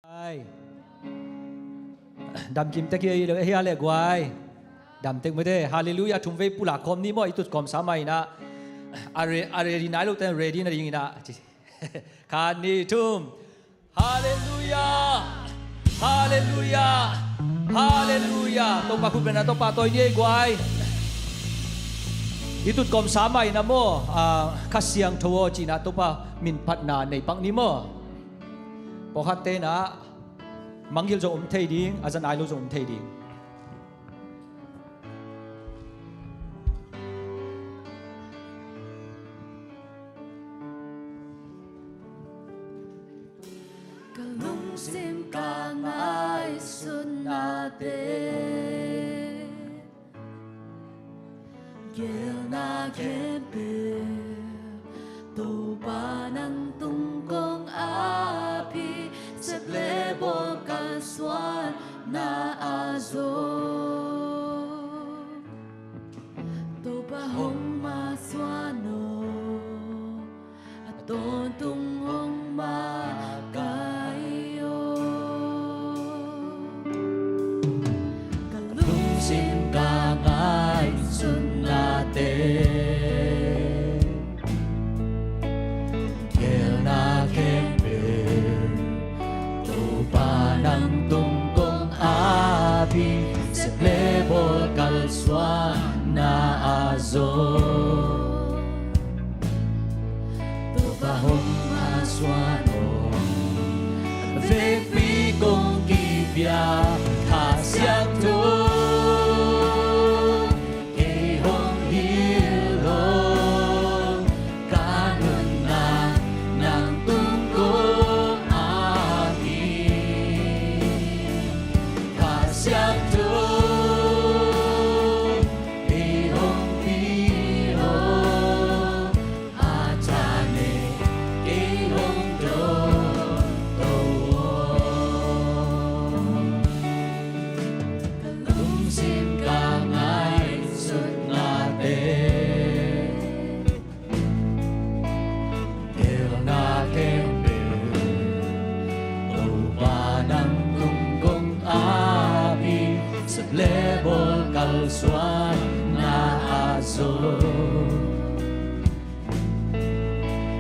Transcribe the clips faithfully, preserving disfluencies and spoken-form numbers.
Ai. Dam kim tek hi, hi a le guai. Dam tek mate. Halleluiah thum vei pulak khawm ni maw, i tut kawmsa mah inah. A re-, a ready nai lote ready nading inah. Khat, nih, thum. Halleluiah. Halleluiah. Halleluiah. Topa khut bengna Topa tawi ni ei guai. I tut kawmsa mah inah maw, ah, Kha Siangtho aw ci inah Topa min phatna nei pak ni maw. Pawlkhatte inah mangngilh zong om thei ding, a zat nai lo zong om thei ding. Ka lungsim ka ngaihsutnate, geelna khempeuh Topa nang tung kong ap hi. Sep le bawl kalsuanna ah zong Topa hong masuan aw, a tawntung hong makaih aw. Ka lungsim ka ngaihsutnate, geelna khempeuh Topa nang tung kong ap hi. Sep le bawl kalsuanna ah zong Topa hong masuan aw, a vekpi kong kipia Kha Siangtho kei hong hilh aw, ka nunna nang tung kong ap hi. Kha Siangtho kei hong pia aw, a thane kei hong dawnto aw. Ka lungsim ka ngaihsutnate, geelna khempeuh Topa nang tung kong ap hi. Sep le bawl kalsuanna ah zong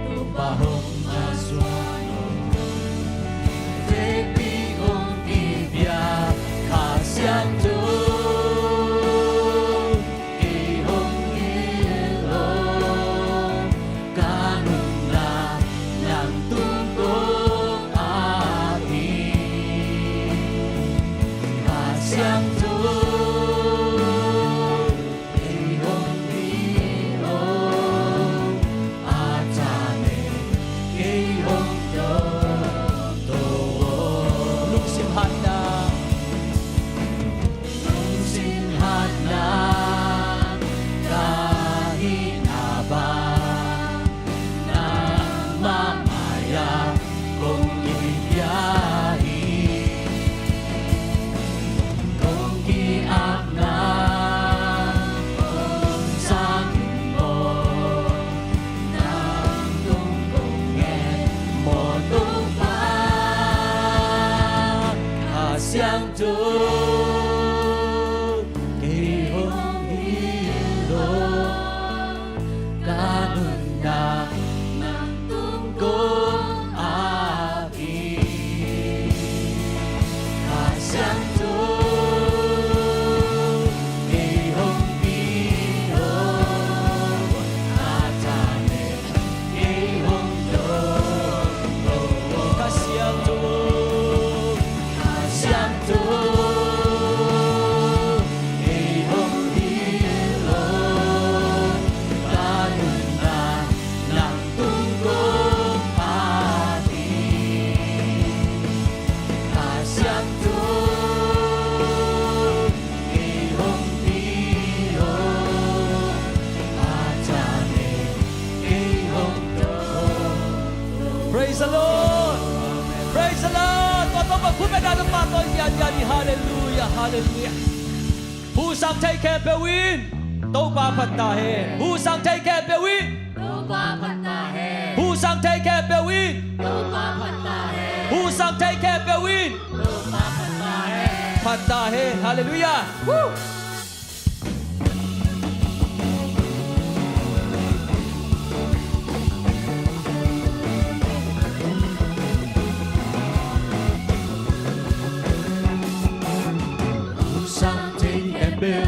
Topa hong masuan aw, vekpi kong kipia Kha Siangtho kei hong hilh aw, ka nunna nang tung kong ap hi. Kha Siangtho kei hong pia aw, a thane kei hong dawnto aw. Lungsim hatna, lungsim hatna ka hihna bang nangmah mai-ah kong kipia hi. Kong ki-apna kong sang in maw, nang tung kong ngen maw Topa. Kha Siangtho kei hong hilh aw, ka nunna nang tung kong ap hi. Kha Siangtho kei hong pia aw, a thane kei hong dawnto aw. Kha Siangtho, Kha Siangtho kei hong hilh aw, ka nunna nang tung kong ap hi. Kha Siangtho kei hong pia aw, a thane kei hong dawnto aw. Praise the Lord. Praise the Lord. Tua Topa khut bengna Topa tawi ngiatngiat ni. Halleluiah, halleluiah. Hu sang thei khempeuh in Topa phat ta hen. Hu sang thei khempeuh in Topa phat ta hen. Hu sang thei khempeuh in Topa phat ta hen. Hong sang thei khempeuh in phat ta hen. Halleluiah. Woo! Sang thei khempeuh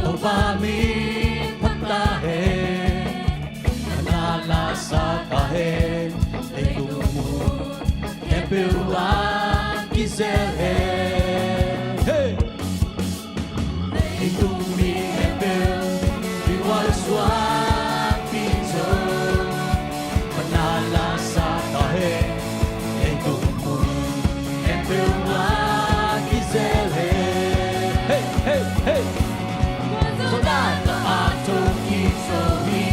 Topa min phat ta hen. Nang na sa ta hen. Leitung mun khempeuh ah kizel hen. Hey! Leitung mi khempeuh i mualsuan ding zong, nang na sa ta hen. Leitung mun khempeuh ah kizel hen. Hey, hey, hey. Satan a thokik zo hi,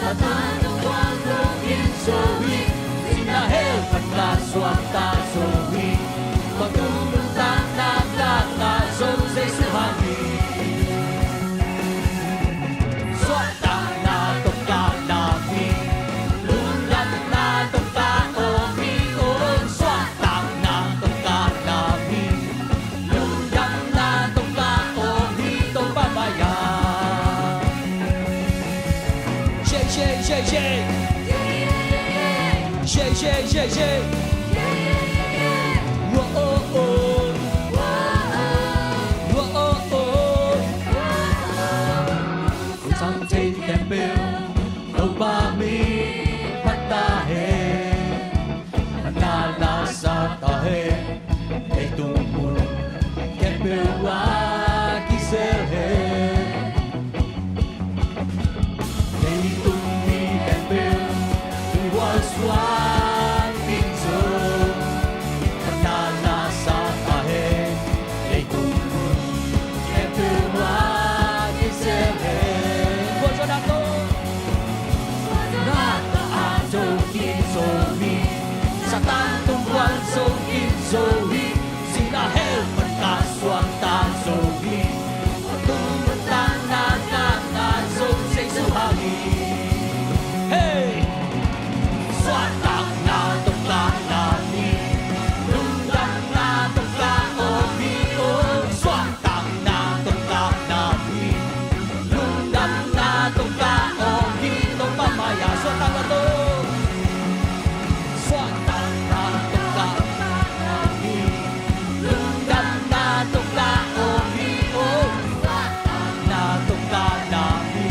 Satan a thokik zo hi, sinna hell pan ka suang ta zo hi. Tua tung lungdamna ka ngah zong Jesu hang hi. Suahtakna tawh ka nam hi, lungdamna tawh ka om hi. Oh, suahtakna tawh ka nam hi, lungdamna tawh ka om hi. Topa mai-ah. Shake, shake, shake, shake. Shake, shake, shake, shake. Whoa, oh, oh. Whoa, oh, oh. Sang thei khempeuh Topa min phat ta hen. Nang na sa ta hen. Leitung mun khempeuh ah kizel hen. Leitung mi khempeuh i mualsuan ding zong, nang na sa ta hen. Leitung mun khempeuh ah kizel hen. Mualsuahna tawh, na ta a thokik zo hi, Satan tung mual zo kik zo hi. Sinna hell pan ka suang ta zo hi. Tua tung lungdamna ka ngah zong Jesu hang hi. Hey! Suahtakna tawh ka nam hi, lungdamna tawh ka om hi. Oh, suahtakna tawh ka nam hi, lungdamna tawh ka om hi. Topa mai-ah suahtakna tawh, suahtakna tawh ka nam hi, lungdamna tawh ka om hi. Oh, suahtakna tawh ka nam hi,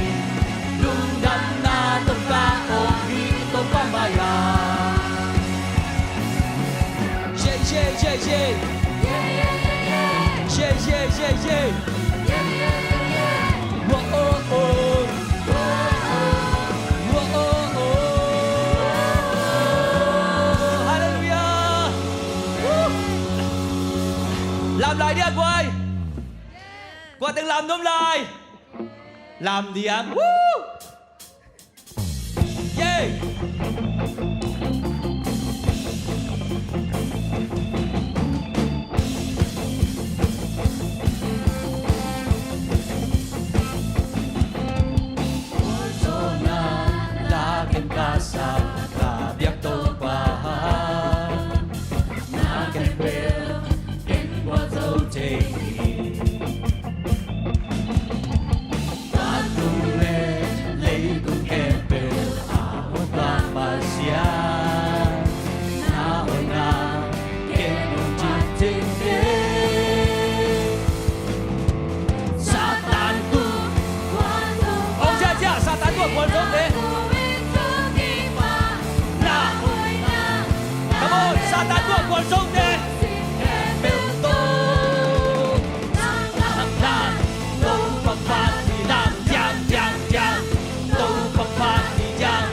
lungdamna tawh ka om hi. Topa mai-ah. Shake, shake, shake, shake. Shake, shake, shake, shake. Whoa, oh, oh. Whoa, oh, oh. Halleluiah. Woo. Lam lai dia guai. Guai teng lam nuam lai. Lam dia. Woo. Yay! Mualzawhna la ken ka sa, ka biak Topa, na ken bel ken mualzo thei hi. Vantung le leitung khempeuh a hong Pasian, na hoihna ken hong cih thei kei. Satan tu, ong cia cia, Satan tu a gualzo te. Na, come on, Satan tu a gualzo te. Khempeuh tawh Topa phat ni lam, diang, diang, diang. Topa phat ni diang.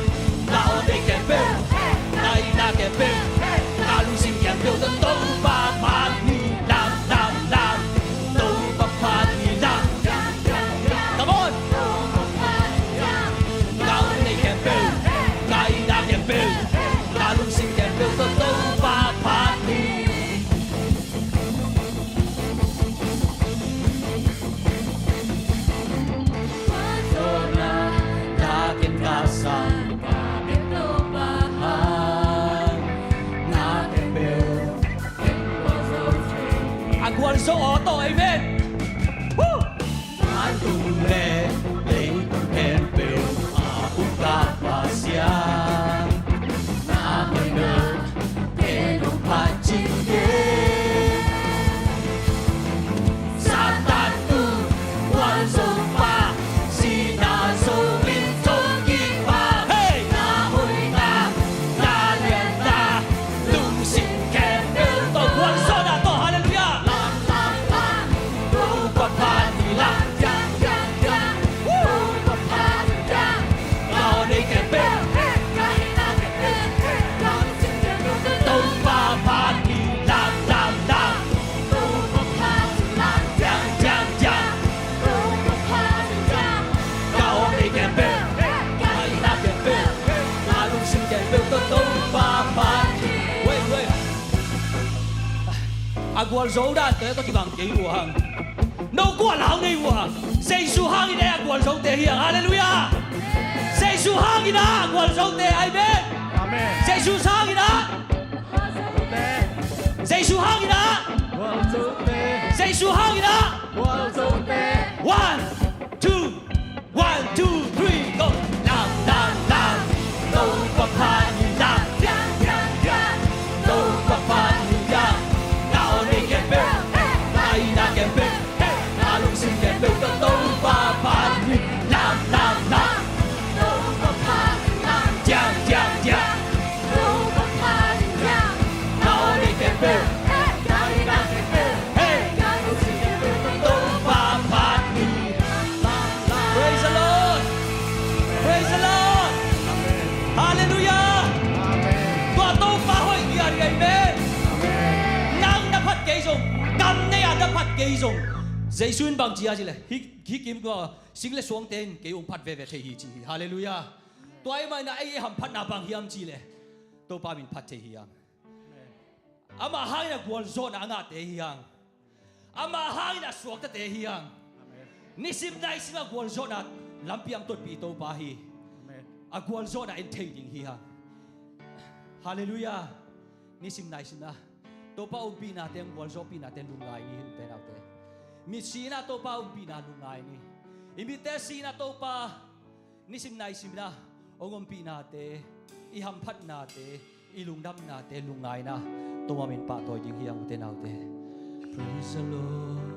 Na aw te khempeuh, na itna khempeuh, na lungsim khempeuh tawh Topa phat ni lam, lam, lam. Topa phat ni lam. Come on. Na aw te khempeuh, na itna khempeuh, na lungsim khempeuh tawh Topa phat ni. Zo aw tawh, amen. Woo! Vantung le leitung khempeuh a ukpa Pasian, na hoihna ken hong phat cing kei. Satan tung gualzopa, sihna zong in thokikpa, hei, na hoihna, na lianna, lungsim khempeuh tawh gualzawhna tawh, halleluiah. Lam, lam, lam, Topa phat hi lam, diang, diang, diang, Topa phat hi lam, na hoihna khempeuh, Topa phat hi lam, lam, lam. A gualzo dan tawh kibang kei uh hang. No gual hau nei uh a, Jesu hangin a gualzote hi hang. Halleluiah. Jesu hangin a gualzote. Amen. Amen. Jesu hangin a. Jesu hangin a. Jesu hangin a. One, two, one, two, three, go. Lam, lam, lam, Topa phat hi lam, diang, diang, diang, Topa phat hi lam, na hoihna khempeuh, na hoihna khempeuh, na lungsim khempeuh tawh Topa phat hi lam, lam, lam, Topa phat hi lam, diang, diang, diang, Topa phat hi lam, na hoihna khempeuh, na hoihna khempeuh, hey, na lungsim khempeuh tawh Topa phat hi. Praise the Lord. Praise the Lord. Halleluiah. Tua Topa hoih hi a, amen. Nang na phat kei zong, kam nei a na phat kei zong, Jesu in bang ci a ci leh, hih, hih kim tua sing le suangte in kei hong phat veve thei hi ci hi. Halleluiah. Tua ahih manin ei i hamphatna bang hiam ci leh, Topa min phat thei hi hang. Amah hangin a gualzawhna a ngahte hi hang. Amah hangin a suaktate hi hang. Nisim naisim a gualzawhna lampi a hong totpih Topa hi. A gualzawhna en thei ding hi hang. Halleluiah. Nisim naisim a Topa ompihnate, gualzawhpihnate lungngai ni, u te nau te. Mitsi in a Topa ompihna lungngai ni. I mitte si in a Topa nisim naisim in a hong ompihnate, i hamphatnate, i lungdamnate lungngai in a Topa min pahtawi ding hi hang, u te nau te. Praise the Lord.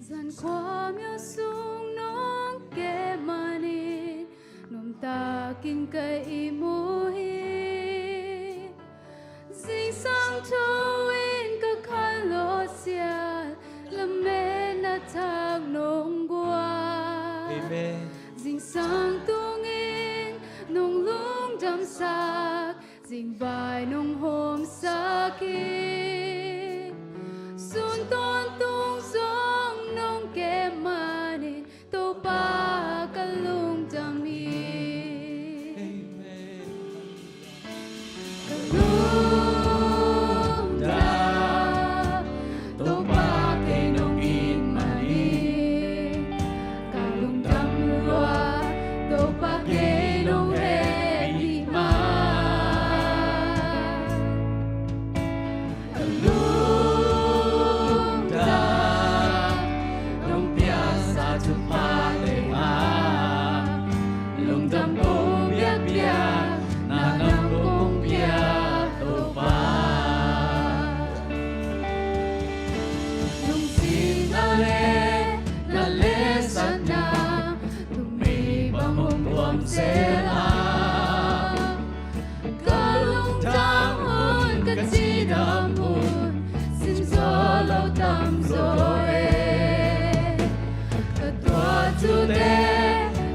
Zan khuamial sung nong kep manin nuamtakin ka ihmu hi. Zingsang tho in ka khanlawh sial, lametna thak nong guan. Amen. Zingsang tungin nong lungdamsak, zingvai nong hawmsak hi. Sun tawntung zong nong kep manin Topa ka lungdam hi. Amen. Ka lungdam, Topa kei nong it manin. Ka lungdam lua, Topa kei nong heh hi mah. Ka lungdam, nong piaksa thupha teng ah lungdam kong piakpiak, na nam kong pia Topa. Lungsim na le na letsakna, tung mei bang hong tuam zel a. Ka lungdam hun, ka cidam hun, sim zaw lo tamzaw e. Ka tuah thute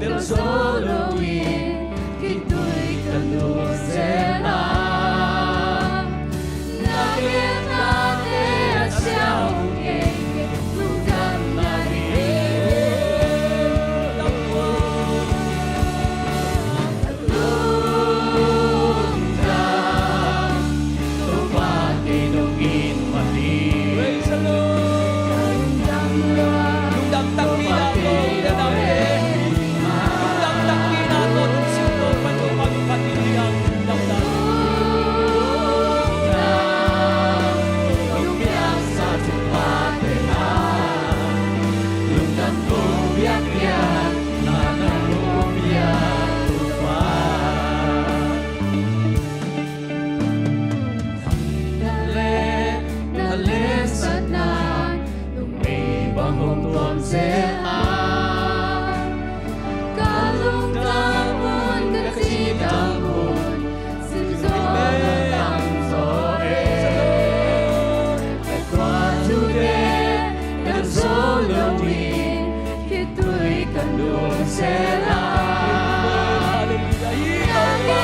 tel zo loin, khitui ka nusia zel a. Na geelnate a sia hong kei, lungdamna ding. Praise the Lord. Lungdam takpi na ko, lungdam e. Halleluiah. Hi Topa,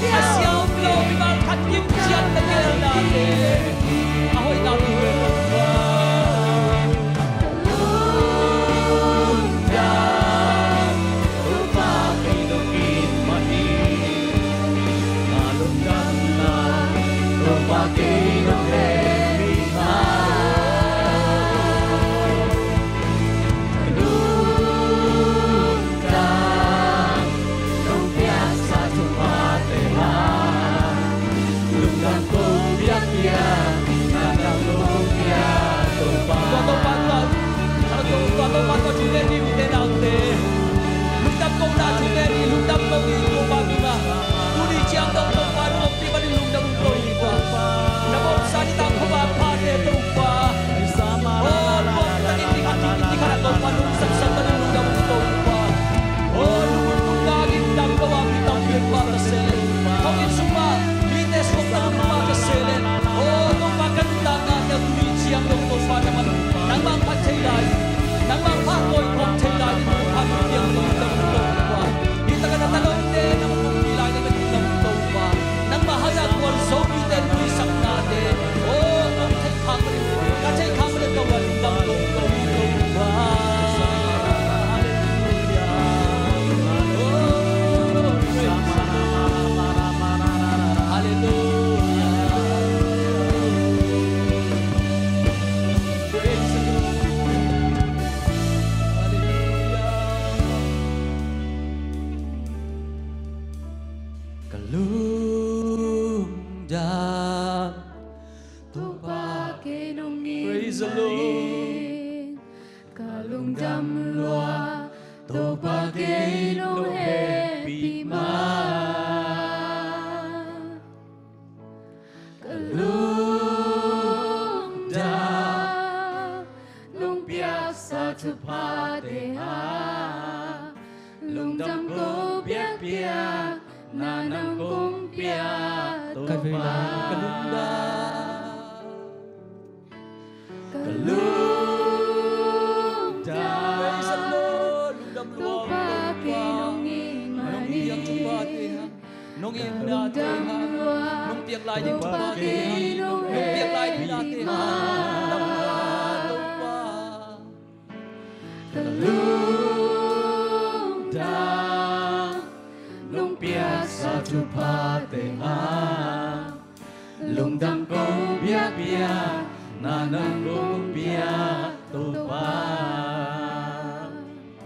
a sia om lo mimal khat kimciam na geelnate, a hoihna mi ve Topa. Tua Topa tungah, tua Topa tungah thu ngen ni, ute naute. Lungdam kohna thu ngen ni, lungdam ko ni Topa tungah. Tuni ciang dong Topa nong ompih manin lungdam ung Topa. Na bawlsa ni tangkhuapi phate Topa. Aw, tuamtakin ni khat, ni khat a Topa nong saksak manin lungdam ung Topa. Aw, lungdam ung Topa, lungdam ung Topa, lungdam ung Topa. Aw, Topa, ka nuntakna teh tuni ciang dong Topa nangmah, nangmah phat thei lai, nangmah phat tawi khawm thei lai, Topa nang piang dong Topa. Hih takah na talonte nangmah pumpi lai nangmah dong Topa. Nangmah hang a gualzo mite nuisaknate, aw, ka theih khak manin, ka theih khak manin ka guan dong Topa. Halleluiah. Aw, praise the Lord. Halleluiah. Praise the Lord. Halleluiah. Ka lungdam Topa kei nong it manin. Praise the Lord. Ka lungdam lua Topa kei nong hehpih mah. Ka lungdam nong piaksa thuphate ah, lungdam ko biakpiak na nang kong pia Topa. Ka lungdam. Ka lungdam. Praise the Lord. Lungdam lua Topa kei nong it manin. Nong it na te ah, nong piak lai ding Topa kei ah, nong piak lai ding na te ah, lungdam lua Topa. Ka lungdam nong piaksa thuphate ah, lungdam ko biakpiak na nang kong pia Topa.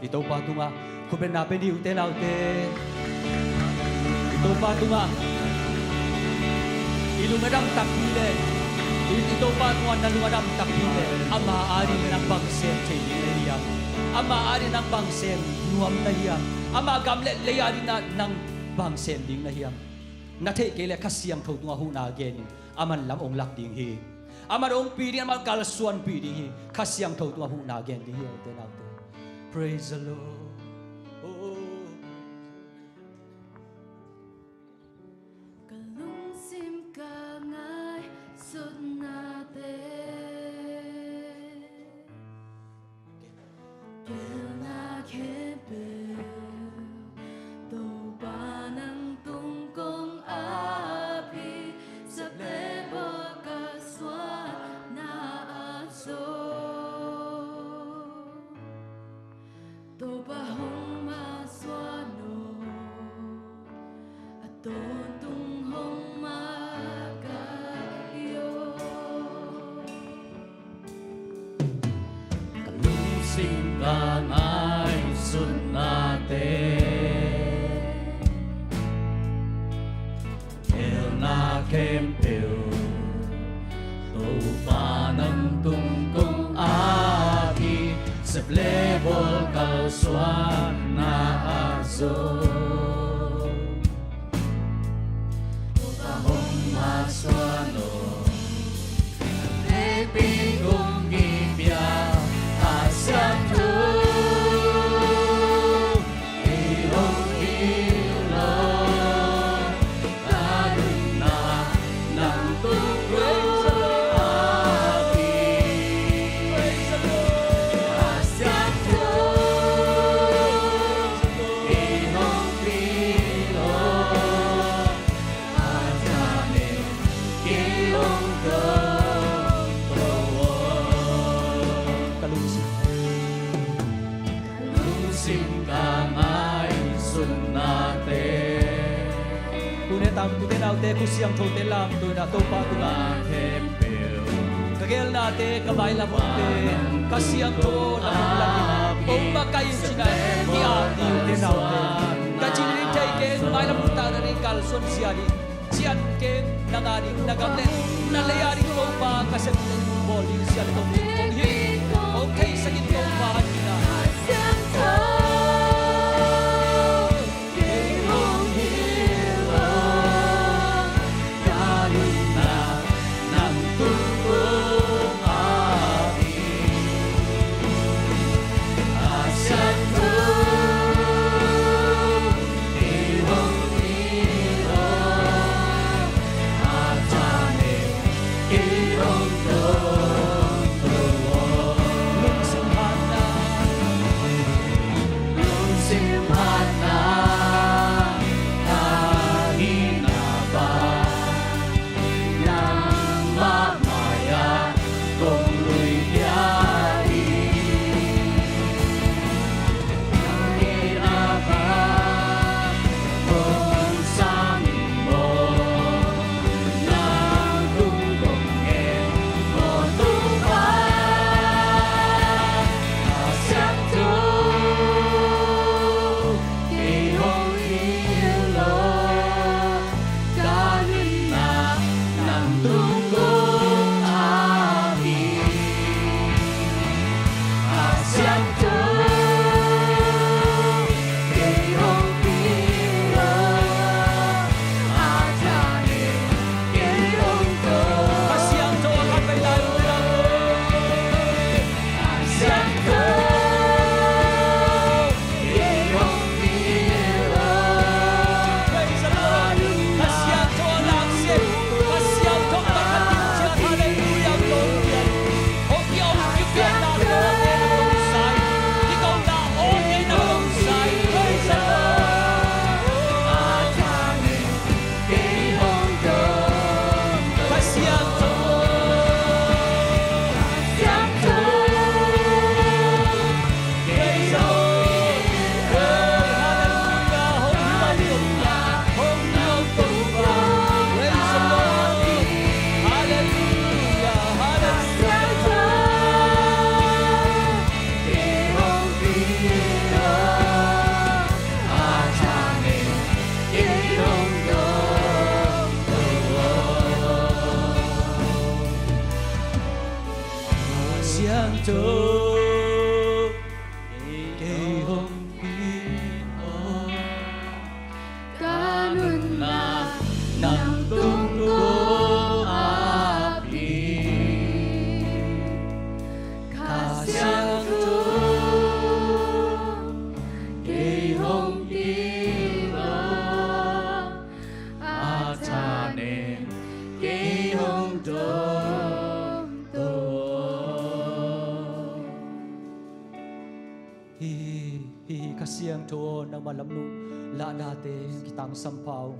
I Topa tungah khutbetna pia ni, ute naute. I Topa tungah i lung a dam takpi leh, i, i Topa tungah na lung a dam takpi leh, ama adingin nang bang sem thei ding na hiam? Ama adingin nang bang sem nuam na hiam? Ama gam le lei adingin nang bang sem ding na hiam? Na theih kei leh Kha Siangtho tungah huhna gen in, aman lam hong lak ding hi. Aman hong pi ding, aman kalsuanpih ding hi. Kha Siangtho tungah huhna gen ding hi, ute naute. Praise the Lord. Oh. Ka lungsim ka ngaihsutnate, geelna khempeuh Topa nang tung kong ap hi. Sep le bawl kalsuanna ah zong Topa hong masuan aw, a tawntung hong makaih aw. Ka lungsim ka ngaihsutnate, geelna khempeuh Topa nang tung kong ap hi. Sep le bawl kalsuanna ah zong Topa hong masuan aw, hehpih kong kipia Kha Siangtho. Ka ngaihsutnate. Tuni tang, tute naute, Kha Siangthote lamto in ah Topa tungah ka geelnate, ka mailam hunte, Kha Siangtho na hong lam in hong makaih in ci-in ah, hi a, tute naute, ka cih in thei keng, mailam hun taktak in kalsuan zia ding, cian keng, nang a ding, na gam le na lei a ding Topa ka sep bawl ding, zia le tong ding kong hilh, hong theisak in Topa, a ding a. Siangtho, kei hong pin aw. Ka nunna nang tung kong ap hi. Kha Siangtho, kei hong pin aw. A thanem kei hong dawng to. Hi, hi, hi, Kha Siangtho aw, nangmah lamnung lahnate kitangsam pha ung.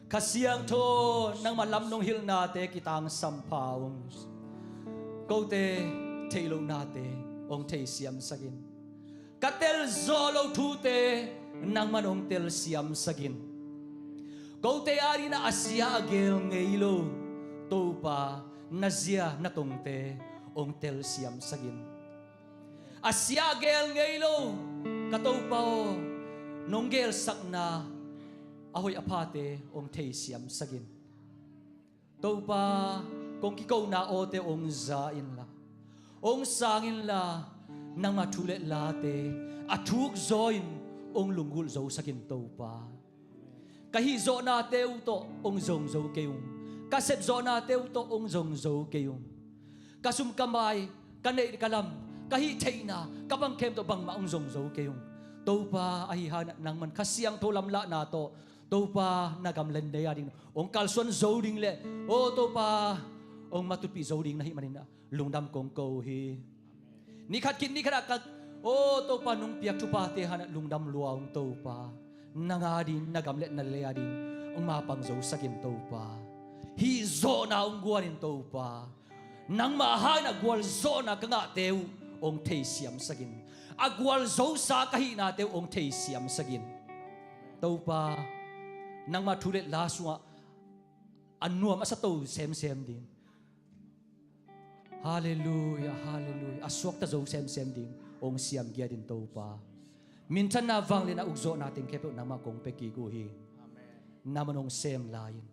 Kha Siangtho aw, nangmah lamnung hilhnate kitangsam pha ung. Kote theih lohnate hong theisiamsak in. Ka telzawh loh thute nangman hong telsiamsak in. Kote adingin a sia a geel ngei lo Topa, na zia na tongte hong telsiamsak in. A sia a geel ngei lo ka Topa aw, nong geelsakna a hoih a phate hong theisiamsak in. Topa, kong kikona awte hong za inla, hong sang inla, nangmah thu le late a thuk zaw in hong lunggulh zosak in Topa. Ka hihzawhnate uh tawh hong zong zo kei ung. Ka sepzawhnate uh tawh hong zong zo kei ung. Ka sum ka mai, ka neih ka lam, ka hih theihna, ka bang khem tawh bangmah hong zong zo kei ung. Topa, ahi hangin nangman Kha Siangtho lamlahna tawh Topa, na gam le na lei a ding hong kalsuan zo ding le, aw Topa, hong matutpih zo ding na hih manin ah lungdam kong ko hi. Ni khat khit ni khat ah ka, aw Topa, nong piak thuphate hangin ah lungdam lua ung Topa. Nang a ding, na gam le na lei a ding hong mapang zosak in Topa. Hihzawhna hong guan in Topa. Nangmah hangin ah gualzawhna ka ngahte uh hong theisiamsak in. A gualzosa ka hihnate uh hong theisiamsak in. Topa, nangmah thu le la sungah a nuam a sa to semsem ding. Halleluia, halleluia. A suakta zo semsem ding hong siamgiat in Topa. Minthanna, vangliatna, ukzawhna teng khempeuh nangmah kong pia kik uh hi. Amen. Nangmah hong sem lai-in,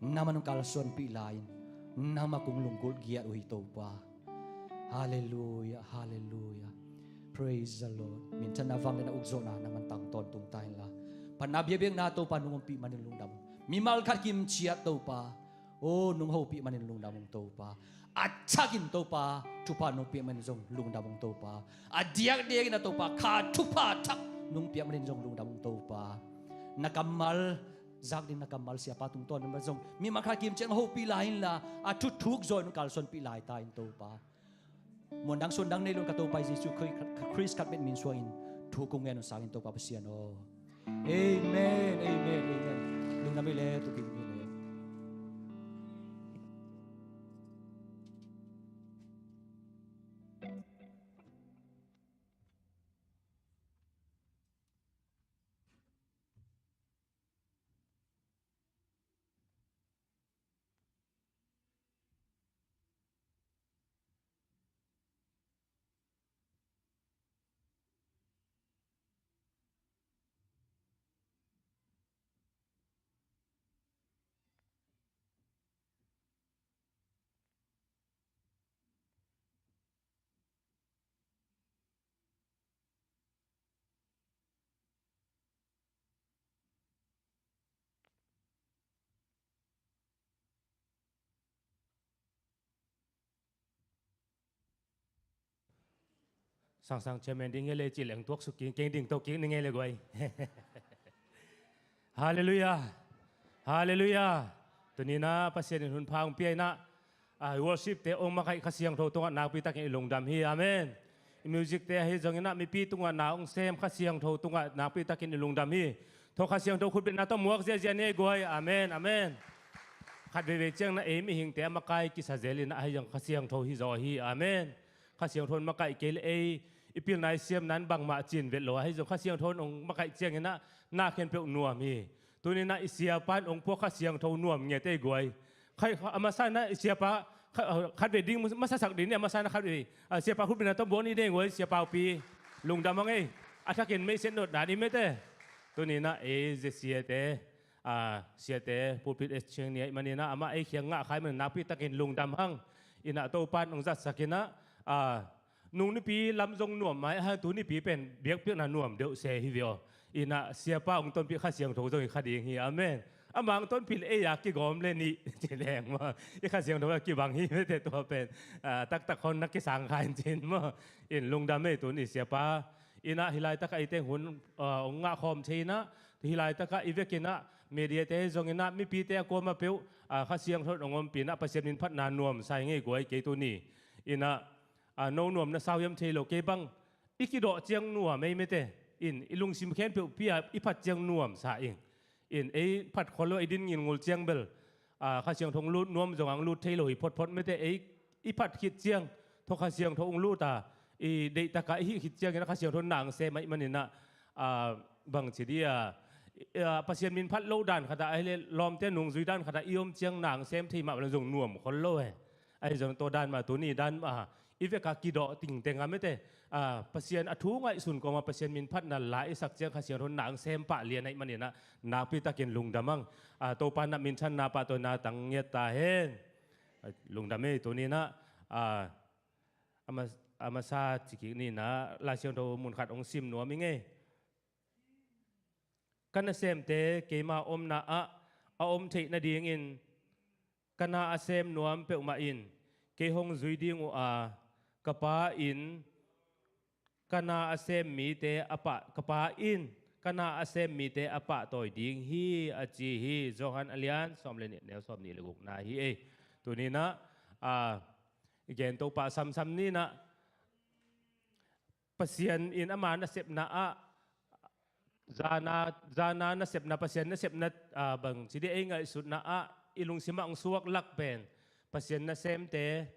nangmah hong kalsuanpih lai-in, nangmah kong lunggulh giat uh hi Topa. Halleluia, halleluia. Praise the Lord. Minthanna, vangliatna, ukzawhna nangmah tang tawntung ta inla, phatna biakpiakna Topa nong ompih manin lungdam. Mimal khat kimciat Topa, o, nong hopih manin lungdam ung Topa. A thakin Topa thupha nong piak manin zong lungdam ung Topa. A diakdiakin a Topa kha thupha thak nong piak manin zong lungdam ung Topa. Na kammal zak ding, na kammal siapa tungtawn in zong mimal khat kimciat hong hopih lai inla, a thuthuk zaw in hong kalsuanpih lai ta in Topa. Muan dang suan dang nei lo in ka Topa Jesu Khrih, Khrih khat bek min suangin thu kong ngen uh sangin Topa Pasian aw. Amen, amen, amen. Lungdam hi le, tu kim hi le. Sangsang chairman ding hi le ci leng tuak suk kik keng ding to kik ni ngei le guai. Halleluia. Halleluia. Tuni-in ah Pasian in hun pha hong pia in ah, ah, worship te hong makaih Kha Siangtho tungah nakpi takin i lungdam hi. Amen. I music te ahi zongin ah mipi tungah na hong sem Kha Siangtho tungah nakpi takin i lungdam hi. Tho Kha Siangtho khutbetna tawh muak ziazia ni ei guai. Amen. Amen. Khat veivei ciang in ah ei mihingte a makai kisa zel in ah ahi zong Kha Siangtho hi zaw hi. Amen. Kha Siangtho in makaih kei le ei i pilna i siamna in bangmah cin vet lo ahi zong Kha Siangtho in hong makaih ciangin ah na khempeuh nuam hi. Tuni-in ah i siapa in hong puak Kha Siangtho nuam ngiat ei guai. Khai, a masa in ah i siapa kha-, khat vei ding masasak ding ni a masa in ah khat vei, a, siapa khutbetna tawh buak ni ding guai, siapa upi lungdam hang ei. A thakin meisen dot dan i mete. Tuni-in ah ei zia siate, a, siate pulpit exchange ni ahih manin ah amah ei khiang ngah kha ahih manin nakpi takin lungdam hang. In ah Topa in hong zatsak in ah, a, nung nipi lam zong nuam mai a, tu nipi pen biakpiakna nuam deuh se hi ve aw. In ah siapa hong tonpih Kha Siangtho zong hi kha ding hi. Amen. Amah hong tonpih le ei a kigawm le nih ci leng maw, i Kha Siangtho a kibang hi mete tua pen, a, taktak hon na kisang kha in cin maw. In lungdam ei tuni siapa. In ah hih laitak a ei teng hun, a, hong ngah khawm thei in ah, hih laitak ah i vekin ah media te zongin ah mipite a kuamah peuh, a, Kha Siangtho in hong ompih in ah Pasian min phatna nuamsa hi ngei guai kei tuni. In ah, a, no nuam na sau hiam thei lo kei bang i kidawh ciang nuam ei mete. In i lungsim khempeuh pi-a i phat ciang nuamsa ing. In ei phat khol lo, ei din ngilngul ciang bel, a, Kha Siangtho hong lut nuam zong hong lut thei lo hi photphot mete. Ei i phat khit ciang tho Kha Siangtho hong lut a, i deihtak a i hih khit ciangin a Kha Siangtho in na hong sem ahih manin ah, a, bang ci di a, a, Pasian min phat loh dan khat ah ahih leh lawmte nungzui dan khat ah i om ciang na hong sem thei mah bel zong nuam khol lo e. Ahi zong tua dan mah tuni dan mah i vek a kidawh tingteng a mete, a, Pasian a thu ngaihsun kawm a Pasian min phatna la i sak ciang Kha Siangtho in na hong sem pah lian ahih manin ah nakpi takin lungdam hang. A, Topa in ah minthanna pahtawina tang ngiat ta hen. A, lungdam ei tuni-in ah, a, a ma-, a masa ci kik ni in ah Lai Siangtho mun khat hong sim nuam ing ei. Ka nasemte keima omna ah a om theih nadingin ka na a sem nuam peuhmah in kei hong zui ding uh a, ka Pa in ka na a sem mite a pah, ka Pa in ka na a sem mite a pahtawi ding hi, a ci hi. Johan a lian sawm le nih, neu sawm nih le gukna hi ei. Tuni-in ah, a, i gen Topa samsam ni in ah, Pasian in ama nasepna ah, zana, zana nasepna, Pasian nasepna, a, bang ci di, ei ngaihsutna ah i lungsim ah hong suak lak pen Pasian nasemte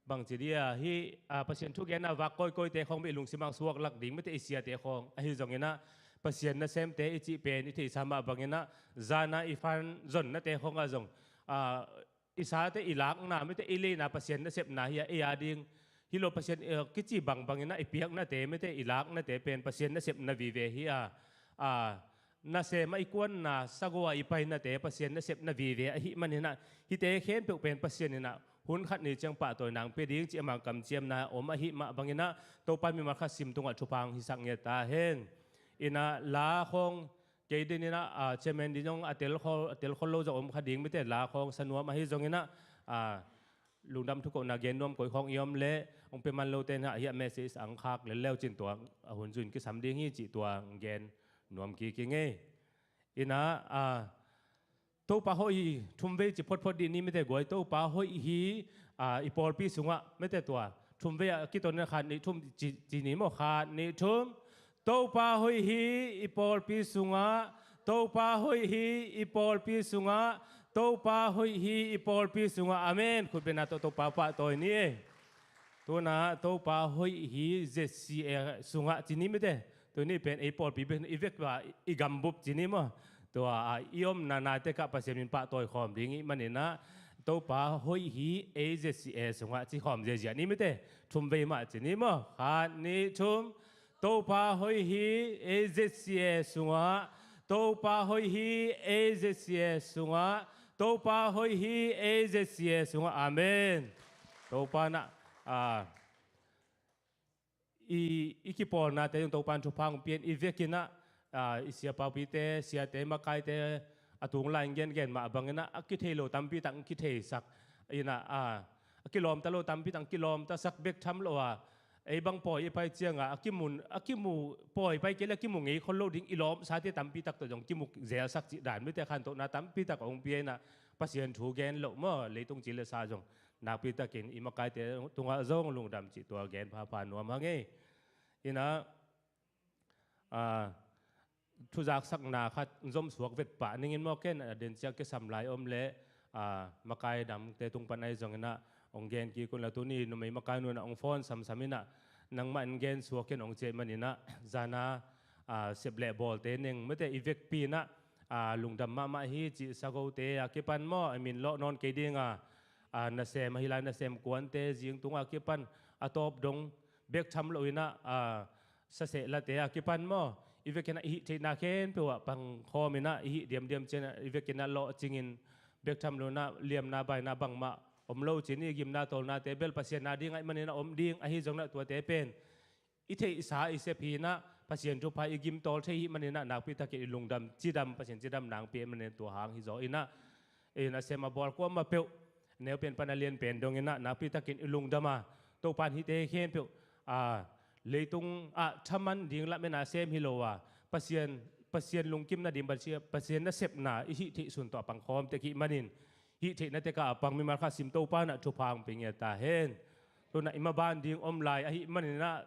Bangci dia hi, a, Pasian thugenna vak kawikawite khawng beh i lungsim ah suak lak ding mete, i siate khawng. Ahi zonginah Pasian nasemte i cih pen i theihsa mah banginah zana i fan zonnate khawngah zong, a, i sate i lakna mete, i leina Pasian nasepna hi a, ei a ding hi lo, Pasian, eh, kici bangbanginah i piaknate mete, i laknate pen Pasian nasepna vive hi a, a, nasem ah i kuanna, sagoa i painate Pasian nasepna vive ahih maninah hite khempeuh pen Pasian inah hun khat ni ciang pahtawi nang pia ding cih a mangkam ciamna om ahih mah banginah Topa mimal khat sim tungah thupha hong hisak ngiat ta hen. Inah la khawng kei dininah, a, chairman din zong a telkhol, a telkhol lo zong om kha ding mete, la khawng sa nuam ahi zonginah, a, lungdam thukohna gen nuam koi khawng i om leh hong pia man lote inah hiah message ang khak lel leu cin tua a hun zuin kisam ding hi cih tua gen nuam kik i ngei. Inah, a, Topa hoih hi thumvei ci photphot dih ni mete guai. Topa hoih hi, a, i pawlpi sungah mete tua thumvei ah kiton in khat nih thum ci, ci ni maw, khat nih thum. Topa hoih hi i pawlpi sungah, Topa hoih hi i pawlpi sungah, Topa hoih hi i pawlpi sungah. Amen. Khutbetna tawh Topa pahtawi ni. Tunah Topa hoih hi Z C A sungah ci ni mete. Tuni pen ei pawlpi bek i vek a i gambup ci ni maw. Tua a i omna nai tekah Pasian min pahtawi khawm ding i hih maninah Topa hoih hi ei Z C A sungah ci khawm ziazia ni mete. Thumvei mah ci ni maw. Khat nih thum. Topa hoih hi ei Z C A sungah, Topa hoih hi ei Z C A sungah, Topa hoih hi ei Z C A sungah. Amen. Topa nah, a, i, i kipawlnate zong Topa in thupha hong pia in i vekinah, a, i siapaupite, siate, makaite a tung lai in gengen mah banginah a kithei lo tampi tak in kitheisak inah, a, a kilawmta lo tampi tak in kilawmtasak bek tham lo a, ei bang pawi i pai ciangah a kimu, a kimu pawi pai kei le a kimu ngei khol lo ding i lawmsate tampi tak tawh zong kimu zelsak cih dan mite khantohna tampi tak a hong pia inah Pasian thu gen loh maw, leitung ci le sa zong nakpi takin i makaite tungah zong lungdam cih tua gen phapha nuam hang ei. Inah, a, thuzaksakna khat zom suak vet pah ningin maw, ken a den ciang kisam lai om leh, a, makai damte tung pan ahi zonginah hong gen kik un la, tuni numei makai nunah hong phone samsam inah nangmah in gen suak in hong ciah maninah zana, a, sep le bawlte neng mete i vekpi inah, a, lungdam mahmah hi cih sagote a kipan maw, a min lawh nawn kei dinga, a, nasem ahi lai nasem kuante zing tunga kipan a tawp dong bek tham lo inah, a, sasehlate a kipan maw, i vekinah i hih theihna khempeuh ah pangkhawm inah i hih diamdiam cianah i vekinah lawhcingin bek tham lo inah liamna baina bangmah om lo cin i gimna tawlnate bel Pasian a ding ahih maninah om ding ahi zonginah tuate pen i theihsa i sep hi inah Pasian thupha i gimtawl thei hih maninah nakpi takin i lungdam cidam, Pasian cidam nang pia manin tua hang hi zaw inah, inah sem a bawl kuamah peuh neupen pan a lianpen donginah nakpi takin i lungdam a, Topa in hihte khempeuh, a, leitung ah thaman ding lam en a sem hi lo a, Pasian, Pasian lungkim nading, Pasian, Pasian nasepna i hih theih sun tawh a pangkhawm tek hih manin hih theihna tekah a pang mimal khat sim Topa nah thupha hong pia ngiat ta hen. Tunah i maban ding om lai ahih maninah,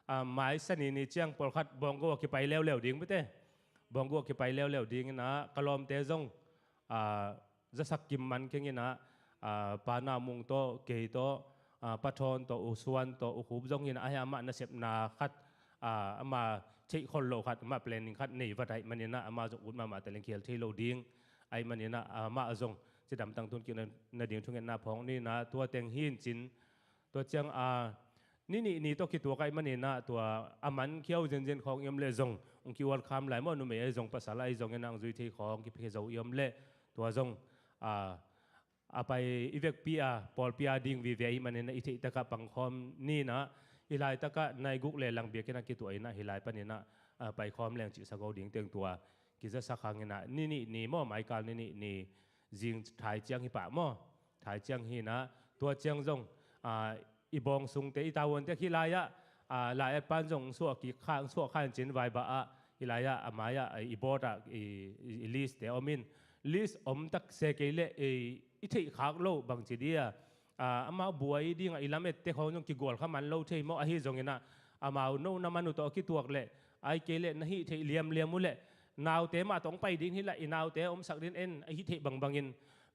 a, mai sani ni ciang pawlkhat Bawnggo a kipai leuleu ding mete. Bawnggo a kipai leuleu dinginah ka lawmte zong, a, zasak kim man kenginah, a, Pa Na Mung tawh, kei tawh, a, Pa Thawn tawh, U Suan tawh, U Khup zong hinah ahi amah nasepna khat, a, ama theih khol lo khat, amah planning khat nei vat ahih maninah ama zong ut mahmah taleng khial thei lo ding ahih maninah amah zong cidam tangtun kik nading thungetna phawng ninah tua teng hi in cin, tua ciang a, ni nih ni tawh kituak ahih maninah tua a man khiau zenzen khawng i om leh zong hong ki-welcome lai maw, numei ahi zong pasal ahi zonginah hong zui thei khawng kiphia zo i om leh tua zong, a, a pai i vekpi a pawlpi a ding vive ahih maninah i theih takah pangkhawm ninah hih laitakah nai guk le lang biakinnah kituah inah hih lai paninah, a, paikhawm leng cih sago ding teng tua kizasak hanginah ni nih ni maw, maikal ni nih ni zing thai ciang hi pah maw? Thai ciang hinah tua ciang zong, a, i bawng sungte i tavuante hih lai-ah, a, lai-at pan zong suah kik kha, suah kha in cin vaibah ah hih lai-ah a mai-ah i bawt ah i, i, i list te om in, list om tak se kei leh i, i theih khak lo bangci dia, a, amau buai dingah i lamette khawng zong kigual kha man lo thei maw? Ahi zonginah amau no na man uh tawh a kituak leh ai kei leh na hih theih liamliam uh leh naute mah tawh hong pai ding hi lah, i naute omsak din en a hih theih bangbangin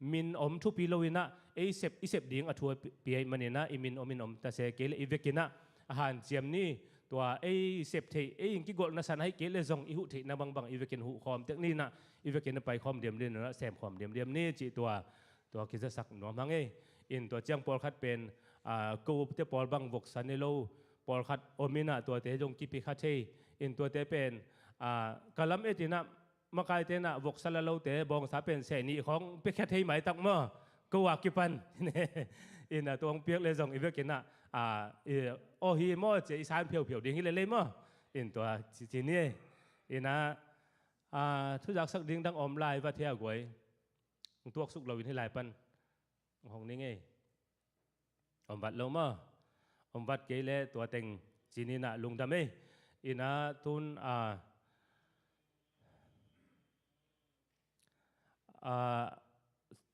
min om thupi lo inah, ei sep, i sep ding a thu a pi-, pia ahih maninah, i min om in om ta se, kei le i vekinah a hanciam ni. Tua ei sep theih, ei in kigolhna san ahih kei le zong i huh theihna bangbang i vekin huh khawm tek ninah, i vekin a pai khawm diamdiam ninah, sem khawm diamdiam ni cih tua, tua kizasak nuam hang ei. In tua ciang pawlkhat pen, a, kote pawl bang voksa ni lo, pawlkhat om inah tuate zong kipia kha thei. In tuate pen, a, ka lam et inah, makaite inah voksa la lote bawngsa pen seh nih khawng pia kha thei maitak maw? Ko a kipan. Inah tua hong piak le zong i vekinah, a, i, aw hi maw cia i san phiophiop ding hi lelei maw? In tua ci, ci ni. Inah, a, thuzaksak ding dang om lai va thei a guai. Hong tuaksuk loin hi lai pan hong ning ei. Om vat lo maw? Om vat kei le tua teng ci ninah lungdam ei. Inah tun, a, a,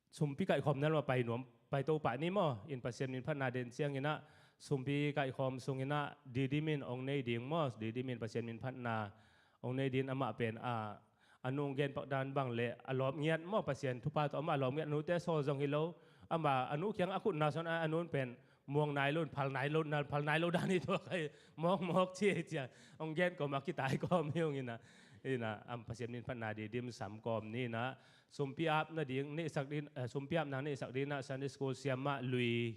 sumpi kaihkhawmna lam a pai nuam, pai to pah ni maw? In Pasian min phatna den cianginah sumpi kaihkhawm sunginah Didim in ong nei ding maw? Didim in Pasian min phatna ong nei ding, amah pen, a, a nu gen pak dan bang le a lawp ngiat maw, Pasian thupha tawh amah a lawp ngiat, a nute sawl zong hi lo. Amah a nu kiang a khutna sawn a, a nu pen muang nai lo, phal nai lo, phal nai lo dan hi tua khai mawkmawk ci ei cia. Ong gen kawm a kitai kawm hi ung inah. Inah, am Pasian min phatna Didim sam kawm ninah. Sumpi ap nading neihsak ding, eh, sumpi ap nang neihsak ding inah Sunday school siamah Lui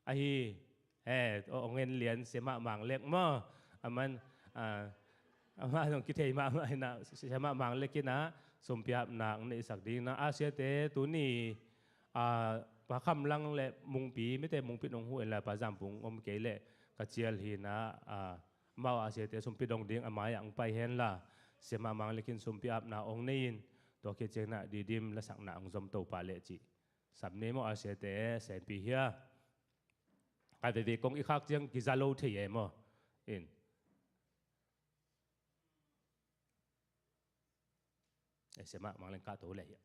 ahi, he, ong en lian siamah Mang Lek maw? Aman, a, amah zong kithei mahmah inah, siamah Mang Lek inah sumpi ap nang neihsak ding inah, a siate tuni, a, Pa Kham Lang le Mungpi, mite Mungpi nong huh en la Pa Zam Pung om kei le ka cial hi inah, a, amau a siate sumpi dong ding a mai-ah ong pai hen la, siamah Mang Lek in sumpi apna ong nei in, tua khit cianginah Didim lasakna ong zom to pah le cih. Sam ni maw a siate, sempi hia. Ka veve kong i khak ciang kiza lo thei e maw? In. E, siamah Mang Lek kah to le hia.